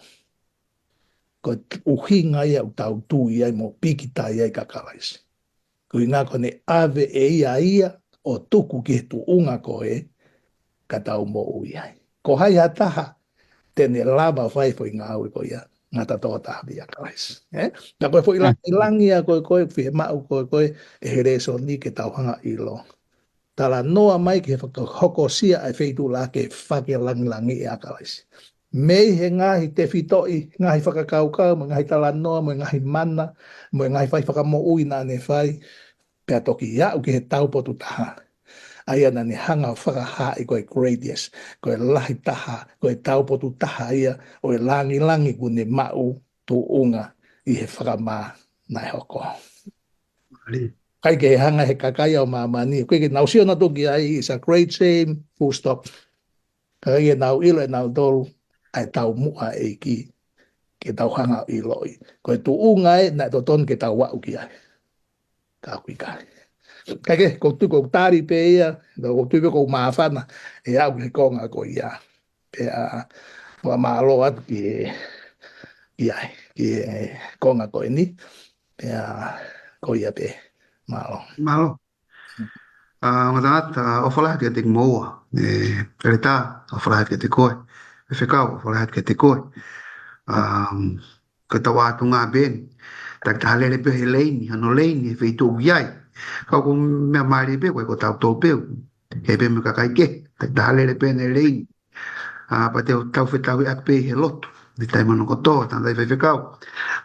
Ko e ʻuhinga ia ʻoku tau tui ai mo pīkitai ai kia Kalaisi. Ko e ʻuhinga ko ʻene ʻave ʻe ia ia ʻo tuku ki he tuʻunga ko ē ka tau moʻui ai. Ko hai ha taha te ne lava fai foʻi ngāue ko ia, ngata tokotaha pē ʻia Kalaisi. Ē? Ka ko e foʻi langilangi ia ko ē, ko e fiemaʻu ko ē, ko e ʻe he lēsoni ke tau hanga ʻilo. Talanoa mai ki he fakahokosia ʻa e feituʻu lahi ke fakalangilangiʻi ʻa Kalaisi. Mei he ngaahi tefitoʻi, ngaahi fakakaukau, mo e ngaahi talanoa, mo e ngaahi mana, mo e ngaahi fai fakamoʻui naʻa ne fai, pea toki aʻu ki he taupotu taha. ʻA ia naʻa ne hanga fakahāʻi ko e greatest, ko e lahi taha, ko e taupotu taha ia ʻo e langilangi kuo ne maʻu tuʻunga ʻi he fakamā naʻe hoko. Mālie. ʻIkai ke hanga he kakai ʻo māmani, ʻoku ʻikai ke nau sio nautolu ki ai, it's a great shame, full stop. Ka ʻikai ke nau ʻilo ʻe nautolu ʻa e taumuʻa ʻa e ʻEiki, ke tau hanga ʻiloʻi. Ko e tuʻunga ē naʻe totonu ke tau aʻu ki ai. Ka ʻoku ʻikai. Kae kehe, ʻoku ou tui ʻoku tali pē ia, ʻoku ou tui pē ʻoku ou māfana, ʻe aʻu ki he konga ko ia. Pea, fakamālō atu ki he, ki ai, ki he konga ko eni. Pea, ko ia pē, mālō. Mālō. ʻA, ongo tangata, ʻofa lahi atu kiate kimoua. ʻE, Peletā, ʻofa lahi atu kiate koe. Faifekau, ʻofa lahi atu kiate koe. Um, ko e tau atu ngā pē eni. Takitaha lele pē he leini, hano leini, he feituʻu ʻoku ʻi ai. Ka ko e meʻa mālie pē, ko e ko tautolu pē. He pē mo e kakai kehe, takitaha lele pē he leini. ʻA, pea te u tau fetauhiʻaki pē he lotu. Ni tai mano kotoa, tangataʻi faifekau.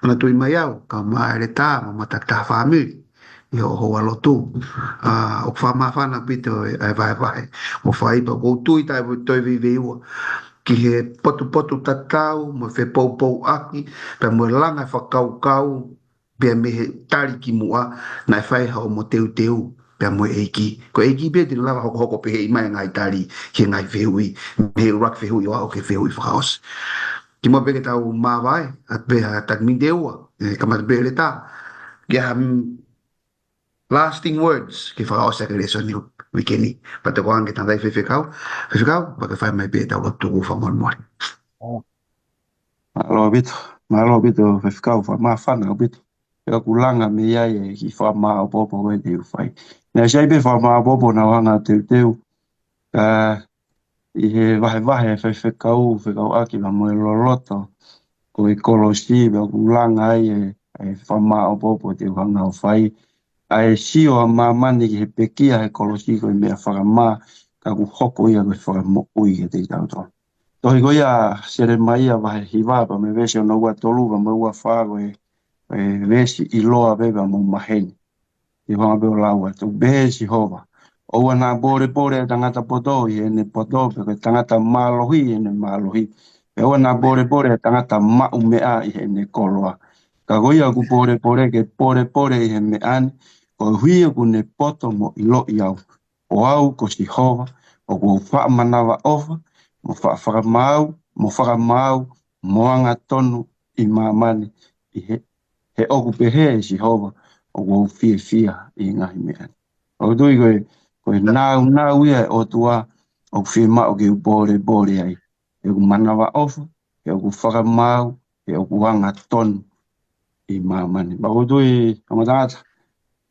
Manatuʻi mai au, kau mai Peletā, mo e takitaha fāmili. ʻI hoʻo houa lotu. ʻA, ʻoku fakamāfana ʻaupito e, e vahevahe. Mo fai pea ʻoku ou tui tai ʻoku toe veiveiua. Ki he potupotu tatau, mo e fepoupouaki, pea mo e langa e fakakaukau, pea mei he tali kimuʻa, naʻe fai haʻo mo teuteu, pea mo e ʻEiki. Ko e ʻEiki pē te ne lava hokohoko pē he ʻi mai e ngaahi tali, ki he ngaahi fehuʻi, mei he ʻuluaki fehuʻi ʻo aʻu ki he fehuʻi fakaʻosi. Kimuʻa pea ke tau māvae, ʻa pē ha taki miniti ʻe ua, ʻe kamata pē Peletā. Ke ha, mm, lasting words, ke fakaʻosi ʻaki e lēsoni ʻo e uike ni. Pea te u hanga ki he tangataʻi faifekau, faifekau, pea ke fai mai pē ʻetau lotu fakamolemole. Mālō ʻaupito, mālō ʻaupito faifekau, fakamāfana ʻaupito. Pea ʻoku langa mei ai e kiʻi fakamāʻopoʻopo ko ē te u fai. Naʻe ʻi ai pē fakamāʻopoʻopo naʻa ku hanga teuteu. Ka ʻi he vahevahe faifekau, fekauʻaki pea mo e loloto. Ko e kolosi, pea ʻoku langa ai e, e fakamāʻopoʻopo te u hanga ʻo fai. ʻA e sio ʻa māmani ki he pekia he kolosi ko e meʻa fakamā, ka ʻoku hoko ia ko e fakamoʻui kiate kitautolu. Tohi ko ia Selemaia vahe hiva pea mo e veesi ono ua tolu pea mo e ua fā ko e, e veesi ʻiloa pē pea mo maheni. Te u hanga pē ʻo lau atu, pehē ʻe Sihova, ʻOua naʻa pōlepole ʻa e tangata poto ʻi heʻene poto, pe ko e tangata mālohi ʻi heʻene mālohi. Pea ʻoua naʻa pōlepole ʻa e tangata maʻu meʻa ʻi heʻene koloa. Ka ko ia ʻoku pōlepole ke pōlepole ʻi he meʻa ni, koeʻuhi ʻoku ne poto mo ʻiloʻi au. Ko au ko Sihova, ʻoku ou faʻa manavaʻofa, mo faʻa fakamaau, mo fakamaau, mo angatonu ʻi māmani, ʻi he, he ʻoku pehē ʻe Sihova, ʻoku ou fiefia ʻi he ngaahi meʻa ni. ʻOku ou tui ko e, ko e nāunau ia ʻo e ʻOtua, ʻoku fiemaʻu ke u pōlepole ai. He ʻoku manavaʻofa, he ʻoku fakamaau, he ʻoku angatonu ʻi māmani. Pea ʻoku ou tui, kau tangata,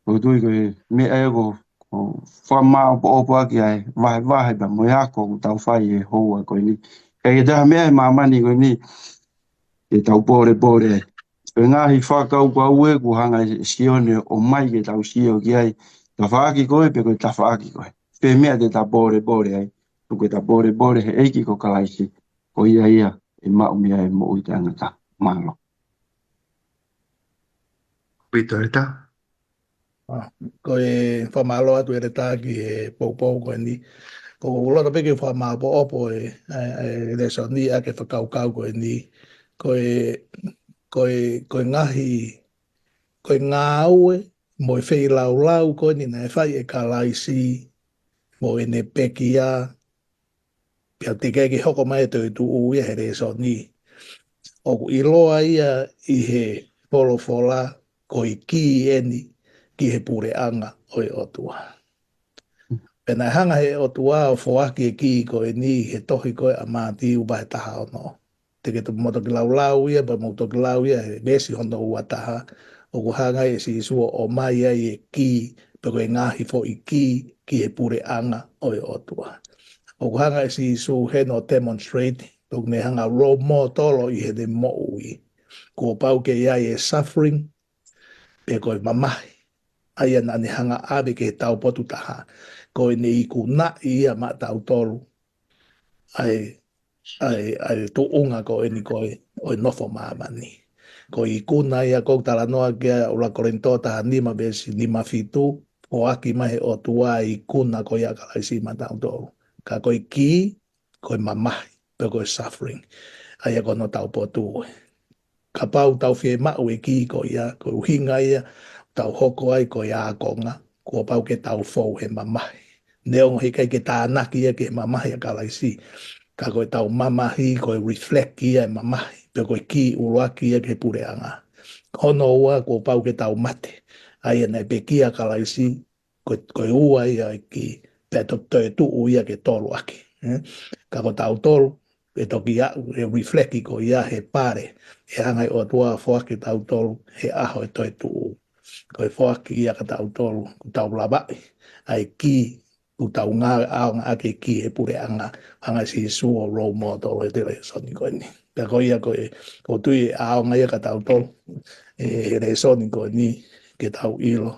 ʻoku ou tui ko e meʻa ia ʻoku, ʻoku fakamāʻopoʻopo ʻaki ʻa e vahevahe pea mo e ako ʻoku tau fai he houa ko eni. ʻIkai ke ʻi ai ha meʻa he māmani ko eni ke tau pōlepole ai. Ko e ngaahi fakakaukau ē kuo hanga ʻe Sione ʻo ʻomai ke tau sio ki ai. Tafaʻaki ko ē pe ko e tafaʻaki ko ē. Pe meʻa te ta pōlepole ai. Tuku ke ta pōlepole he ʻEiki ko Kalaisi. Ko ia ia ʻe maʻu mei ai e moʻui taʻengata. Mālō. Pito e ta. Ah, ko e fakamālō atu ʻEletā ki he poupou ko eni. ʻOku ou loto pē ke fakamāʻopoʻopo e, e, e lēsoni ʻaki e fakakaukau ko eni. Ko e, ko e, ko e ngaahi, ko e ngāue mo e feilaulau ko eni naʻe fai ʻe Kalaisi mo ʻene pekia, pea teʻeki ai ke hoko mai e toetuʻu ia he lēsoni. ʻOku ʻiloa ia ʻi he folofola ko e kī eni ki he puleʻanga ʻo e ʻOtua. Pea naʻe hanga he ʻOtua ʻo foaki e kī ko eni he tohi ko ē ʻa Mātiu vahe taha ono. Te ke tu mo toki laulau ia, pea mo toki lau ia he veesi hono ua taha, ʻoku hanga ʻe Sīsū ʻo ʻomai ai e kī, pe ko e ngaahi foʻi kī ki he puleʻanga ʻo e ʻOtua. ʻOku hanga ʻe Sīsū heni ʻo demonstrate, ʻoku ne hanga ʻo role model ʻi heʻene moʻui. Kuo pau ke ʻi ai e suffering, pe ko e mamahi. ʻA ia naʻa ne hanga ʻave ki he taupotu taha. Ko ʻene ikunaʻi ia maʻatautolu. ʻA e, ʻa e, ʻa e tuʻunga ko eni ko ē ʻo e nofo māmani. Ko e ikuna ia ʻoku talanoa ki ai ʻa ʻuluaki Kolinitō taha nima veesi nima fitu, foaki mai he ʻOtua e ikuna ko ia ʻa Kalaisi maʻatautolu. Ka ko e kī, ko e mamahi, pe ko e suffering. ʻA ia ko hono taupotu ē. Kapau tau fiemaʻu e kī ko ia, ko e ʻuhinga ia, tau hoko ai ko e ākonga, kuo pau ke tau fou he mamahi. Neongo he ʻikai ke tānaki ia ki he mamahi ʻa Kalaisi. Ka ko ʻetau mamahi, ko e reflect ia e mamahi, pe ko e kī ʻuluaki ia ki he puleʻanga. Hono ua kuo pau ke tau mate. ʻA ia naʻe pekia ʻa Kalaisi, ko, ko e ua ia e kī, pea toki toetuʻu ia ke tolu ʻaki. Eh? Ka ko tautolu, ʻe toki aʻu, ʻe reflect ko ia he pale, ʻe hanga ʻe he ʻOtua ʻo foaki tautolu, he ʻaho e toetuʻu. Ko e foaki ia kia tautolu, ʻoku tau lavaʻi, ʻa e kī, ʻoku tau ngāue ʻaonga ʻaki e kī he puleʻanga, hanga ʻe Sīsū ʻo role model ʻi he lēsoni ko eni. Pea ko ia ko e, ʻoku ou tui ʻe ʻaonga ia kia tautolu, ʻi he lēsoni ko eni, ke tau ʻilo,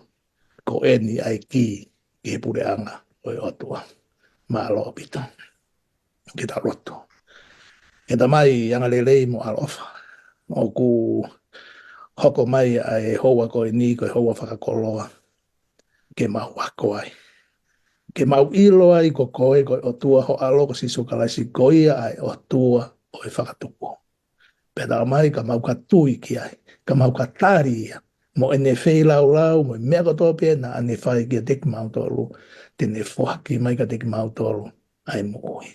ko eni ʻa e kī ki he puleʻanga ʻo e ʻOtua. Mālō ʻaupito. Ke tau lotu. ʻE Tamai angalelei mo ʻaloʻofa. ʻOku hoko mai ʻa e houa ko eni ko e houa fakakoloa. Ke mau ako ai. Ke mau ʻilo ai ko koe ko e ʻOtua ho ʻAlo ko Sīsū Kalaisi ko ia ʻa e ʻOtua ʻo e fakatupu. Pea Tamai ka mau ka tui ki ai, ka mau ka tali ia, mo ʻene feilaulau, mo e meʻa kotoa pē naʻa ne fai kiate kimautolu, te ne foaki mai kiate kimautolu, ʻa e moʻui.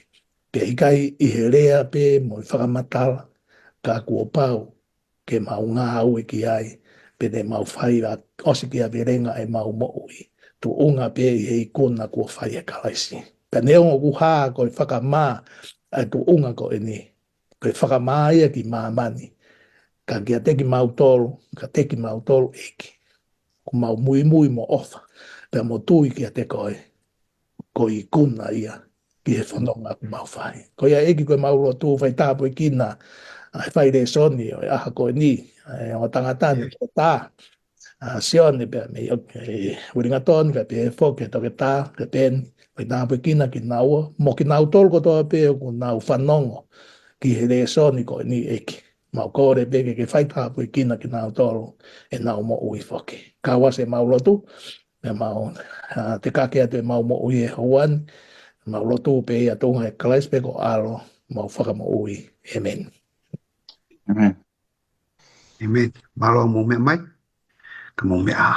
Pea ʻikai ʻi he lea pē, mo e fakamatala, ka kuo pau, ke mau ngāue ki ai, pea te mau fai ʻa ʻosikiavelenga ʻemau moʻui, tuʻunga pē ʻi he ikuna kuo fai ʻe Kalaisi. Pea neongo ʻoku hā ko e fakamā, ʻa e tuʻunga ko eni, ko e fakamā ia ki māmani, ka kiate kimautolu, kiate kimautolu ʻEiki. ʻOku mau muimui mo ʻofa, pea mo tui kiate koe, ko e ikuna ia, ki he fononga ʻoku mau fai. Ko ia ʻEiki ko e mau lotu fai tāpuekina, ʻa e fai lēsoni ʻo e ʻaho ko eni, ʻa e ongo tangata ni, ko tā, ʻa Sione pea mei ʻo, ʻe, Uelingatoni, ka pehē foki ʻe Toketā, ka pehē ni, fai tāpuekina kinaua, mo kinautolu kotoa pē ʻoku nau fanongo ki he lēsoni ko eni ʻEiki. Mau kole pē ke ke fai tāpuekina kinautolu ʻenau moʻui foki. Kau ʻasi ʻemau lotu, Pea mau, ā, tekaki atu ʻemau moʻui he houa ni, mau lotu pē ʻia Tonga ʻi he Kalaisi pē ko ho ʻAlo, homau Fakamoʻui. ʻĒmeni. ʻĒmeni. ʻĒmeni. Mālō hoʻomou meʻa mai. Ka mou meʻa ā.